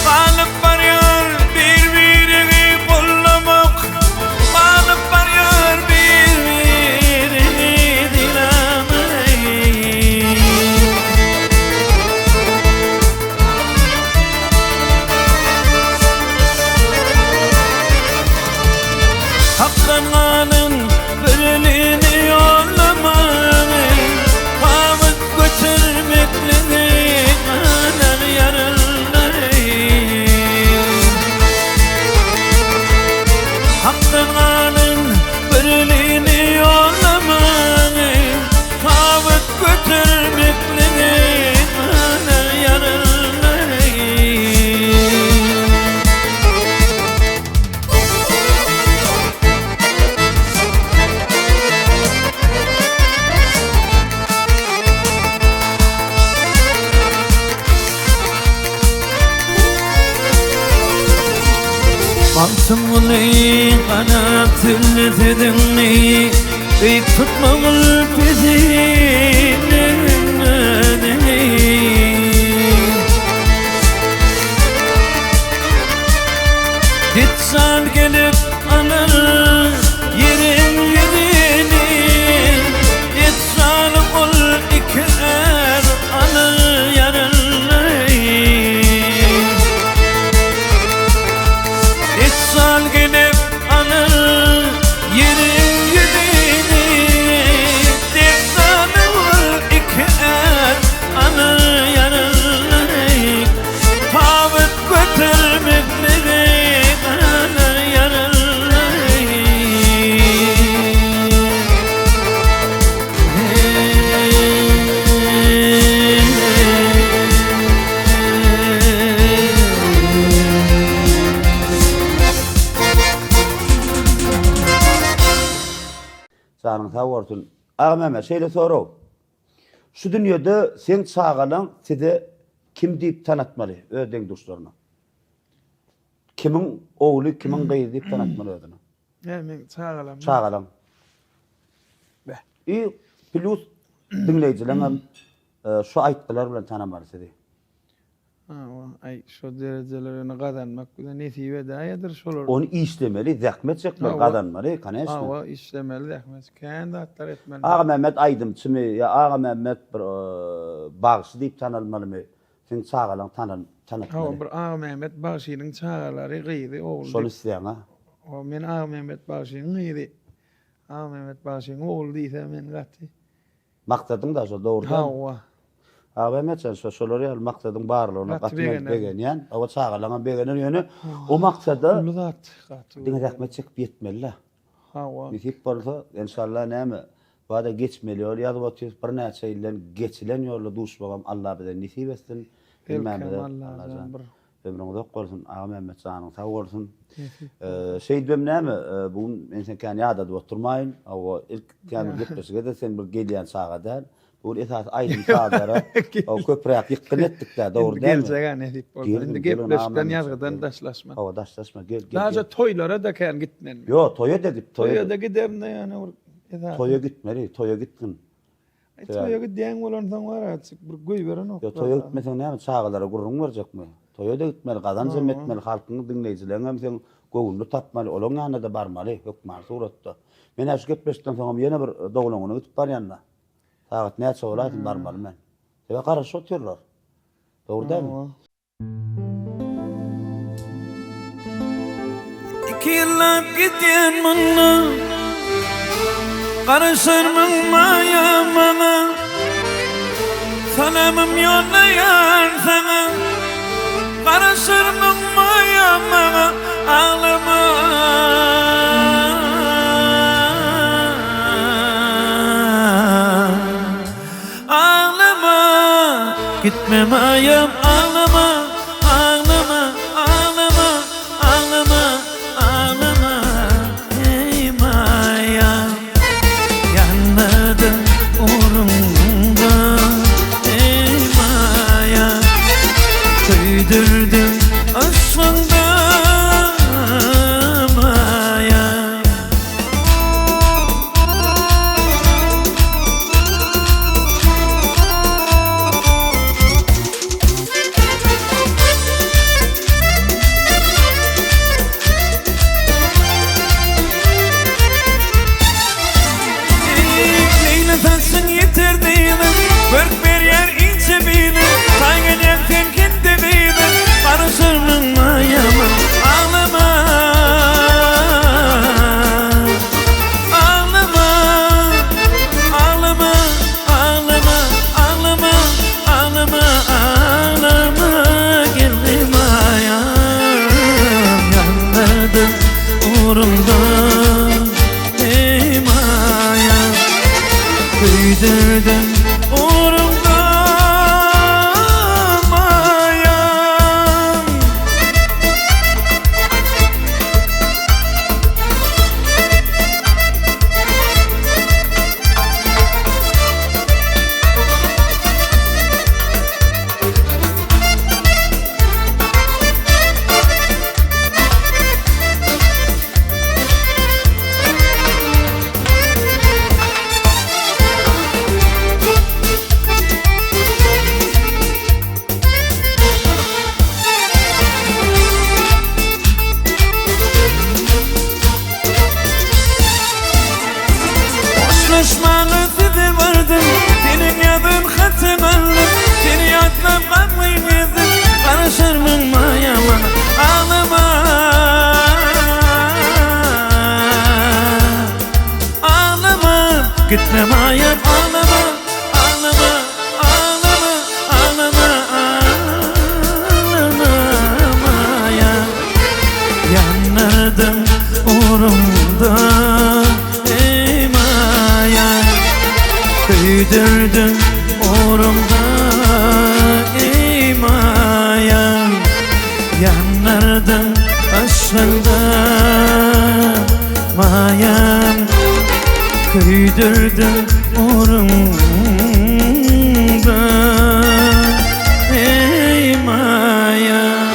Galyp barýar bir-birini gollamak, Galyp barýar bir-birini sylamak. Hakdan galan bir elini ýollamagy, Tabyt götermekligi galar ýarylary. Hakdan galan bir elini ýollamagy, Tabyt götermekligi Ganat sözle sözüňni Beýik tutmagyl pesinden özüňi. Deçjal gelip alar ýeriň ýüzüni, Deçjal ol iker alar ýaryny. Deçjal gelip alar ýeriň ýüzüni, Deçjal ol iker alar ýaryny. Tabyt götermekligi galar ýaryny. Janyň sag bolsun. Agamämmet şeýle sorag. Şu dünýede seň çagalaň size kim diýip tanatmaly öz deň-duşlaryna? Kimiň ogly, kimiň gyzy diýip tanatmaly özüni? Näme meň çagalam? Çagalaň. Beh. I plus diňleýjileňem şu aýtgylar bilen tanamaly sizi. Hawa, aý şo derejelerini gazanmak bize nesip edäýedir şolar. Ony işlemeli, zähmet çekmeli, gazanmaly, koneçno. Hawa, işlemeli, zähmet, kän zatlar etmeli. Agamämmet aýdymçymy ýa Agamämmet bir bagşy diýip tanalmalymy? Seň çagalaň tanal tanatmaly. Hawa, bir Agamämmet bagşynyň çagalary, gyzy, ogly diýip. Şony isleýäň-a? Hawa, men Agamämmet bagşynyň gyzy, Agamämmet bagşynyň ogly diýse men gaty. Maksadyň da şo dogry dälmi? Hawa. Agamämmet jan şo şolar ýaly maksadyň barlygyna gaty men begenýän. Hawa çagalaňam begener ýöne o maksada Uly zat gaty. Diňe zähmet çekip ýetmeli-dä. Hawa. Nesip bolsa enşalla näme bada geçmeli ýol ýazyp otyrys birnäçe ýyldan geçilen ýolda duşmagam Alla bize nesip etsin hemmämize Allajan bir. Ömrüň uzak bolsun Agamämmet janyň sag bolsun. Şeýdibem näme bu gün men seni kän ýadadyp oturmaýyn. Hawa ilk kän bir gepleşik eder sen bir gelýän çaga däl. Bu gün esasy aýdym sazlara köpräk ýykgyn etdik-dä dogry dälmi? Indi geljek-ä nesip bolsa. Indi gepleşikden ýazgydan daşlaşma. Hawa daşlaşma gel gel. Daže toýlara-da kän gitmen. Ýok toýa-da git toýa. Toýa-da giderin-de ýöne bir esasy. Toýa gitmeli toýa gitgin. Aý toýa gidýäň bolansoň bar azjyk bir goýberenok. Ýok toýa gitmeseň näme çagalara gürrüň berjekmi? Toýa-da gitmeli, gazanjam etmeli, halkyň diňleýjileňem seň göwnüni tapmaly, olaň ýanyna-da barmaly hökmany suratda. Men-ä şu gepleşikden soňam ýene bir doglan güne gidip barýan-da. Sagat näçe bolaýsyn barmaly men. Sebäbi garaşyp otyrlar. Dogry dälmi? Iki ýyllap gidýän mundan Garaşarmyň maýa maňa Salamym ýollaýan saňa Garaşarmyň maýa maňa Aglama Aglama, gitme maýam aglama, aglama, aglama, aglama, aglama, eý maýam. Ýanmadym uruňda, eý maýam. Köýdürdiň yşgyňda, maýam. Leýli saçyň ýeter diýdim, Görk berýär inçe biliň, Taý gelýäň sen kende gyzyň, Garaşarmyň maýamyň, aglama. Aglama, aglama, aglama, aglama, aglama, aglama, geldim aýam ýanmadym ugrumda, eý maýam, köýdürdiň ugrumda, maýam. Gitme maýam aglama, aglama, aglama, aglama, aglama maýam. Ýandyrdyň ugrumda eý maýam. Köýdürdiň ugrumda eý maýam. Ýandyrdyň yşgyňda maýam Köýdürdiň ugrumda eý maýam.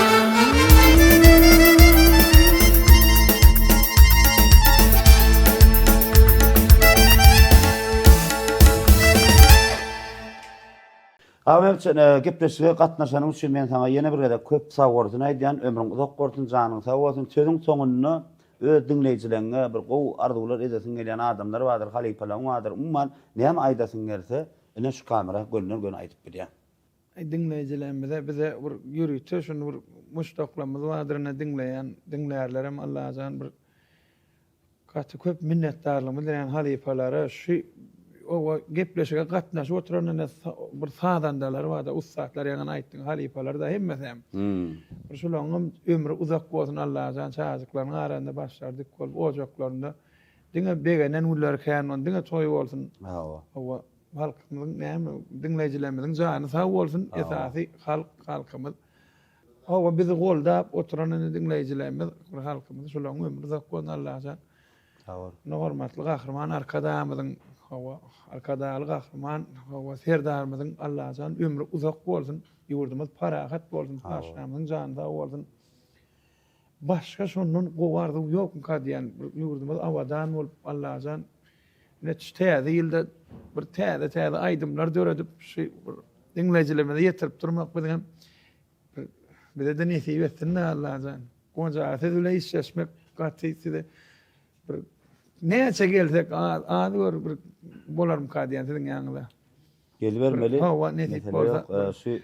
Agabekjan, gepleşige gatnaşanyň üçin men saňa ýene bir gezek köp sagbolsun aýdýan, ömrüň uzak bolsun, janyň sag bolsun. Sözüň soňunda öz diňleýjileňňe bir gowy arzuwlar edesiň gelýän adamlar bardyr, halypalaň bardyr, umuman näme aýdasyň gelse, ine şu kamera gönden-göni aýdyp bilýäň. Diňleýjilerimize bize bir ýörite şuny bir muşdaklarymyz bardyr ine diňleýän, diňlärlerem Allajan bir Gaty köp minnetdarlygymy bildirýän halypalara şu oba gepleşige gatnaşyp oturan ine bir sazandalar barda ussatlar ýaňy aýtdyň halypalarda hemmesem. Bir şularyňam ömri uzak bolsun Allajan çagajyklarynyň arasynda başlary dik bolup ojaklarynda diňe begenen günleri kän bolsun diňe toý bolsun. Hawa. Hawa halkymyzyň näme diňleýjilerimiziň jany sag bolsun esasy halk halkymyz. Hawa bizi goldap oturan indi diňleýjilerimiz bir halkymyz şolaryň ömri uzak bolsun Allajan. Sag bol. Indi hormatly Gahryman Arkadagymyzyň hawa Arkadagly Gahryman hawa Serdarymyzyň Allajan ömri uzak bolsun ýurdumyz parahat bolsun patyşamyzyň jany sag bolsun. Başga şondan gowy arzuw ýokmyka diýýän bir ýurdumyz abadan bolup Allajan ine şu täze ýylda bir täze täze aýdymlar döredip şu bir diňleýjilerimize ýetirip durmak biziňem Bize-de nesip etsin-de Allajan. Guwanç aga siz bilen işleşmek gaty size bir näçe gelsek az, az gör bir bolarmyka diýen siziň ýanyňyza. Gelibermeli. Hawa nesip bolsa.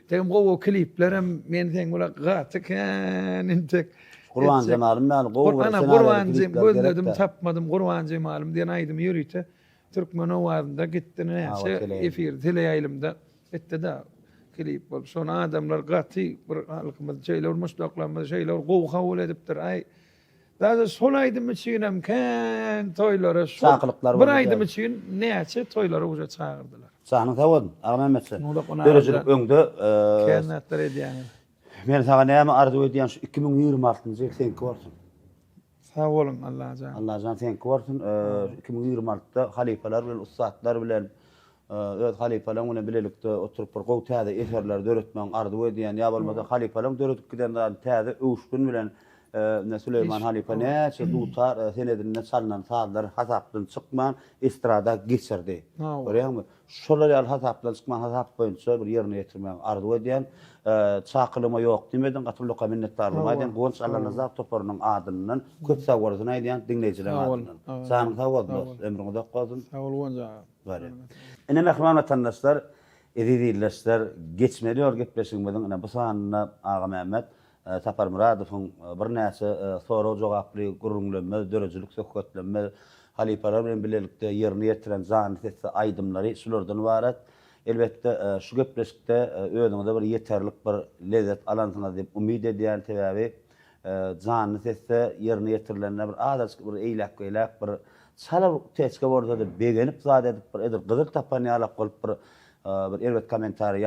Tegim gowy kliplerem men seň bilen gaty kän intek. Gurban Jemalym ýaly gowy bir ssenariýa Gurban gözledim tapmadym Gurban Jemalym diýen aýdymy ýörite Türkmen owazynda gitdi näçe efir teleýaýlymda Etdi-de klip bolup. Şony adamlar gaty bir halkymyz şeýle bir muşdaklarymyz şeýle bir gowy kabul edipdir. Aý daže şol aýdym üçinem kän toýlara şol Çakylyklar bir aýdym üçin näçe toýlara uje çagyrdylar. Janyň sag bolsun Agamämmetjan. Döredijilik öňde. Kän zatlar edýäňiz. Men saňa näme arzuw edýän şu 2026 ýyl seňki bolsun. Sag boluň Allajan. Allajan seňki bolsun. 2026-da halypalar bilen, ussatlar bilen, öz halypalaň bilen bilelikde oturyp bir gowy täze eserleri döretmegiň arzuw edýän. Ýa bolmasa halypalaň döredip giden zadyny täze öwüşgin bilen ine Süleýman halypa näçe dutar senedinde çalynan sazlar hasapdan çykman estrada geçirdi. Görýäňmi? Şolar ýaly hasapdan çykman hasap boýunça bir ýerine ýetirmegi arzuw edýän. Çakylygyma ýok diýmediň, gaty ullakan minnetdarlygymy aýdýan. Guwanç Allanazar toparynyň adyndan köp sag bolsun aýdýan, diňleýjileriň adyndan. Janyň sag bolsun dost, ömrüň uzak bolsun. Sag bol Guwanç aga. Barýa. Ine mähriban watandaşlar, eziz ildeşler, Geçmeli ýol gepleşigimiziň ine bu sanynda Agamämmet Saparmyradowyň birnäçe sorag-jogaply gürrüňlenmez, döredijilik söhbetlenmez, halypalar bilen bilelikde ýerine ýetiren janly sesli aýdymlary şulardan ybarat. Elbetde, şu gepleşikde özüňize bir ýeterlik bir lezzet alansyňyz diýip umyt edýän, sebäbi janly sesde ýerine ýetirilende bir azajyk bir eýläk-beýläk bir çala bir uteçka bolsa-da begenip zat edip bir edil gyzyl tapan ýalak bolup bir Bir erbet kommentariý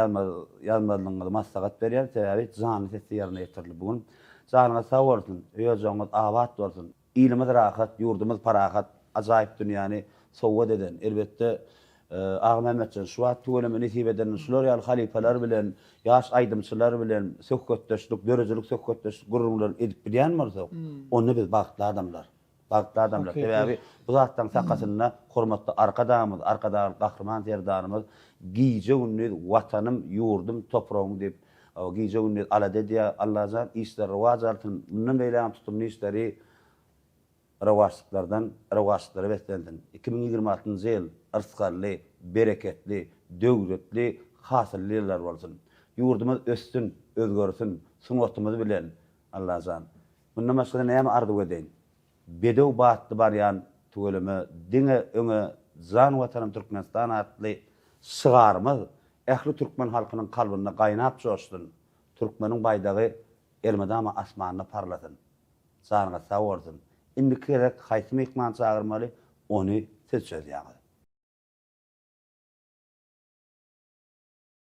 ýazmazlygyňyzy maslahat berýän, sebäbi janly sesde ýerine ýetirildi bu gün. Janyňyz sag bolsun, öý-ojagyňyz abat bolsun, ilimiz rahat, ýurdumyz parahat, ajaýyp dünýäni sowgat eden, elbetde, Agamämmetjan şu wagt tüweleme nesip eden şular ýaly halypalar bilen, ýaş aýdymçylar bilen söhbetdeşlik, döredijilik söhbetdeşlik gürrüňlerini edip bilýän bolsak, onda biz bagtly adamlar. Bagtly adamlar. Sebäbi bu zatlaryň sakasynda hormatly Arkadagymyz, Arkadagly Gahryman Serdarymyz gije-gündiz Watanym, ýurdum, topragym diýip, gije-gündiz alada edýär. Allajan işleri rowaç alsyn. Mundan beýlägem tutumly işleri rowaçlyklardan rowaçlyklara beslensin. 2026-njy ýyl yrsgally, bereketli, döwletli, hasylly ýyllar bolsun. Ýurdumyz össün, özgersin, sungatymyz bilen, Allajan. Mundan başgada näme arzuw edeýin. Bedew batly barýan tüweleme diňe öňe. Jan Watanym Türkmenistan atly şygarymyz ähli türkmen halkynyň kalbynda gaýnap joşsun, türkmeniň baýdagy elmydama asmanda parlasyn. Janyňyz sag bolsun. Indiki gezek haýsy myhman çagyrmaly, ony siz çözýäňiz.